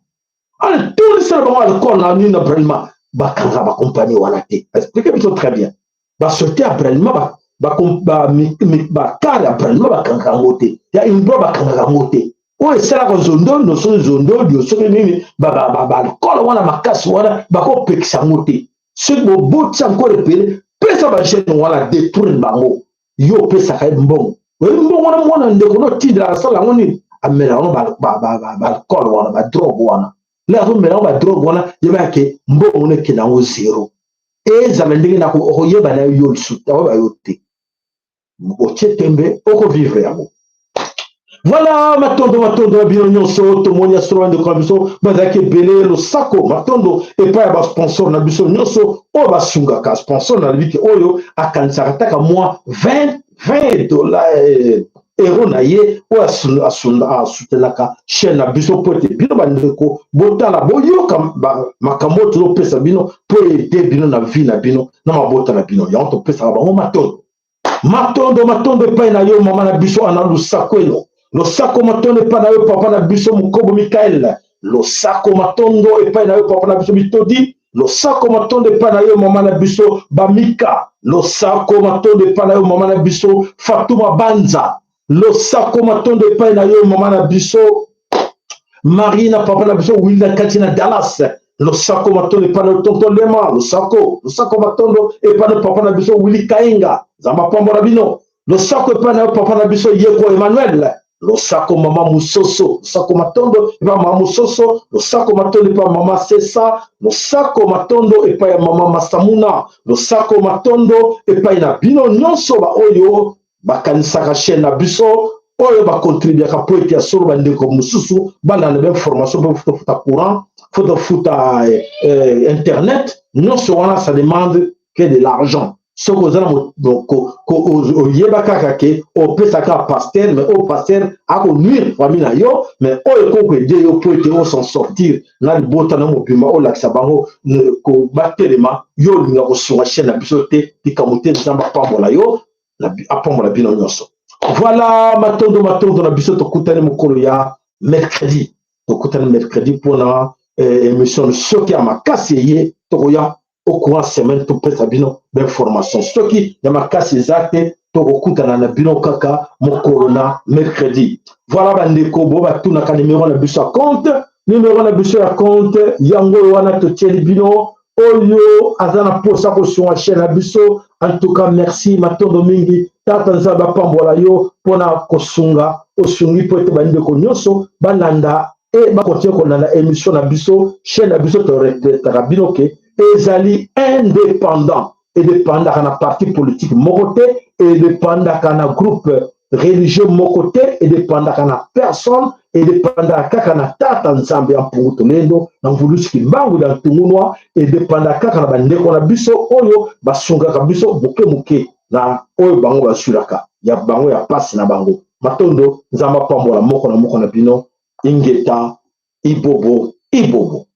S1: Ale tondisela bango alcool na nini, na Bralima. Bakanga bakompagnie wana te, explique biso très bien. Basociété ya Bralima, bakare ya Bralima, bakangaka yango te, ya Indro bakangaka yango te. Oyo esalaka nzondondo, soki nzondondo, soki nini, baalcool wana makasi wana, bakopekisa yango te. Soki bobotisa encore ebele, pesa bajeune wana, détourne bango. Yo opesaka ye mbongo, oyebi mbongo wana mwana ndeko notindela asala yango nini? Amela yango baalcool wana, badrogue wana. Le azomela yango badrogue wana, yeba ke mbongo wana ekende yango zéro. Ezala ndenge na okoyeba na yo lisusu, akoyeba yo te. Otie tembe, okovivre yango. Voilà, matondo, matondo ya bino nyonso. Tomoni ya solo, bandeko na biso bazalaki ebele. Losako, matondo epai ya basponsor na biso nyonso oyo basungaka. Sponsor na ke oyo akanisaka taka mwa 20 20 dollar, euro na ye oyo asoutenaka chaîne na biso, mpo ete bino bandeko botala, boyoka makambo oyo tozopesa bino, mpo ede bino na vie na bino, na mabota na bino. Yango topesaka bango matondo, matondo, matondo epai na yo, mama na biso Ana Lusakweno. Losako, matondo epai na yo, papa na biso Mokobo Mikael. Losako, matondo epai na yo, papa na biso Bitodi. Losako, matondo epai na yo, mama na biso Bamika. Losako, matondo epai na yo, mama na biso Fatuma Banza. Losako, matondo epai na yo, mama na biso Marie na papa na biso Wili na kati na Dallas. Losako, matondo epai na yo, tonton Lema. Losako, losako, matondo epai na papa na biso Wili Kainga. Nzambe apambola bino. Losako epai na yo, papa na biso Yeko Emmanuel. Losako, mama Mososo. Losako, matondo epai mama Mososo. Losako, matondo epai mama Sesa. Losako, matondo epai ya mama Masamuna. Losako, matondo epai na bino nyonso baoyo bakanisaka chaîne na biso, oyo bakontribuaka po ete ya solo bandeko mosusu balanda bainformation. Mpe futa courant, faut tofuta internet, nyonso wana ça demande que de l'argent. Soki oza na oyeba kaka ke opesaka pasteur, mais oyo pasteur akonuire famille na yo, mais oyo ekoki koaider yo po ete os'en sortir na libota na mobimba, olakisa bango batelema. Yo olinga kosunga chaîne na biso te, likambo te. Nzambe apambola yo, apambola bino nyonso. Voilà, matondo, matondo na biso. Tokutani mokolo ya mercredi, tokutani mercredi mpona émission. Soki ya makasi eye, tokoya au courant semaine, topesa bino bainformation. Soki ya makasi eza te, tokokutana na bino kaka mokolo na mercredi. Voilà, bandeko bo batunaka numero na biso ya compte. Numero na biso ya compte yango oyo wana totieli bino. Oyo aza na mposa kosunga chaîne na biso, en tout cas merci, matondo mingi. Tata Nzambe apambola yo mpona kosunga osungi, mpo ete bandeko nyonso balanda e bakontinue kolanda émission na biso, chaîne na biso. Torepetaka bino ke Ezali indépendant, edepandaka na parti politique moko te, edepandaka na groupe religieux moko te, edepandaka na personne, edepandaka kaka na Tata Nzambe ya Mpungu Tulendo na Mvulusi Kimbangu ya Ntungunwa, edepandaka kaka na bandeko na biso oyo basungaka biso moke moke na oyo bango basulaka ya bango ya pasi na bango. Matondo, Nzambe apambola moko na moko na bino. Ingeta, ibobo, ibobo.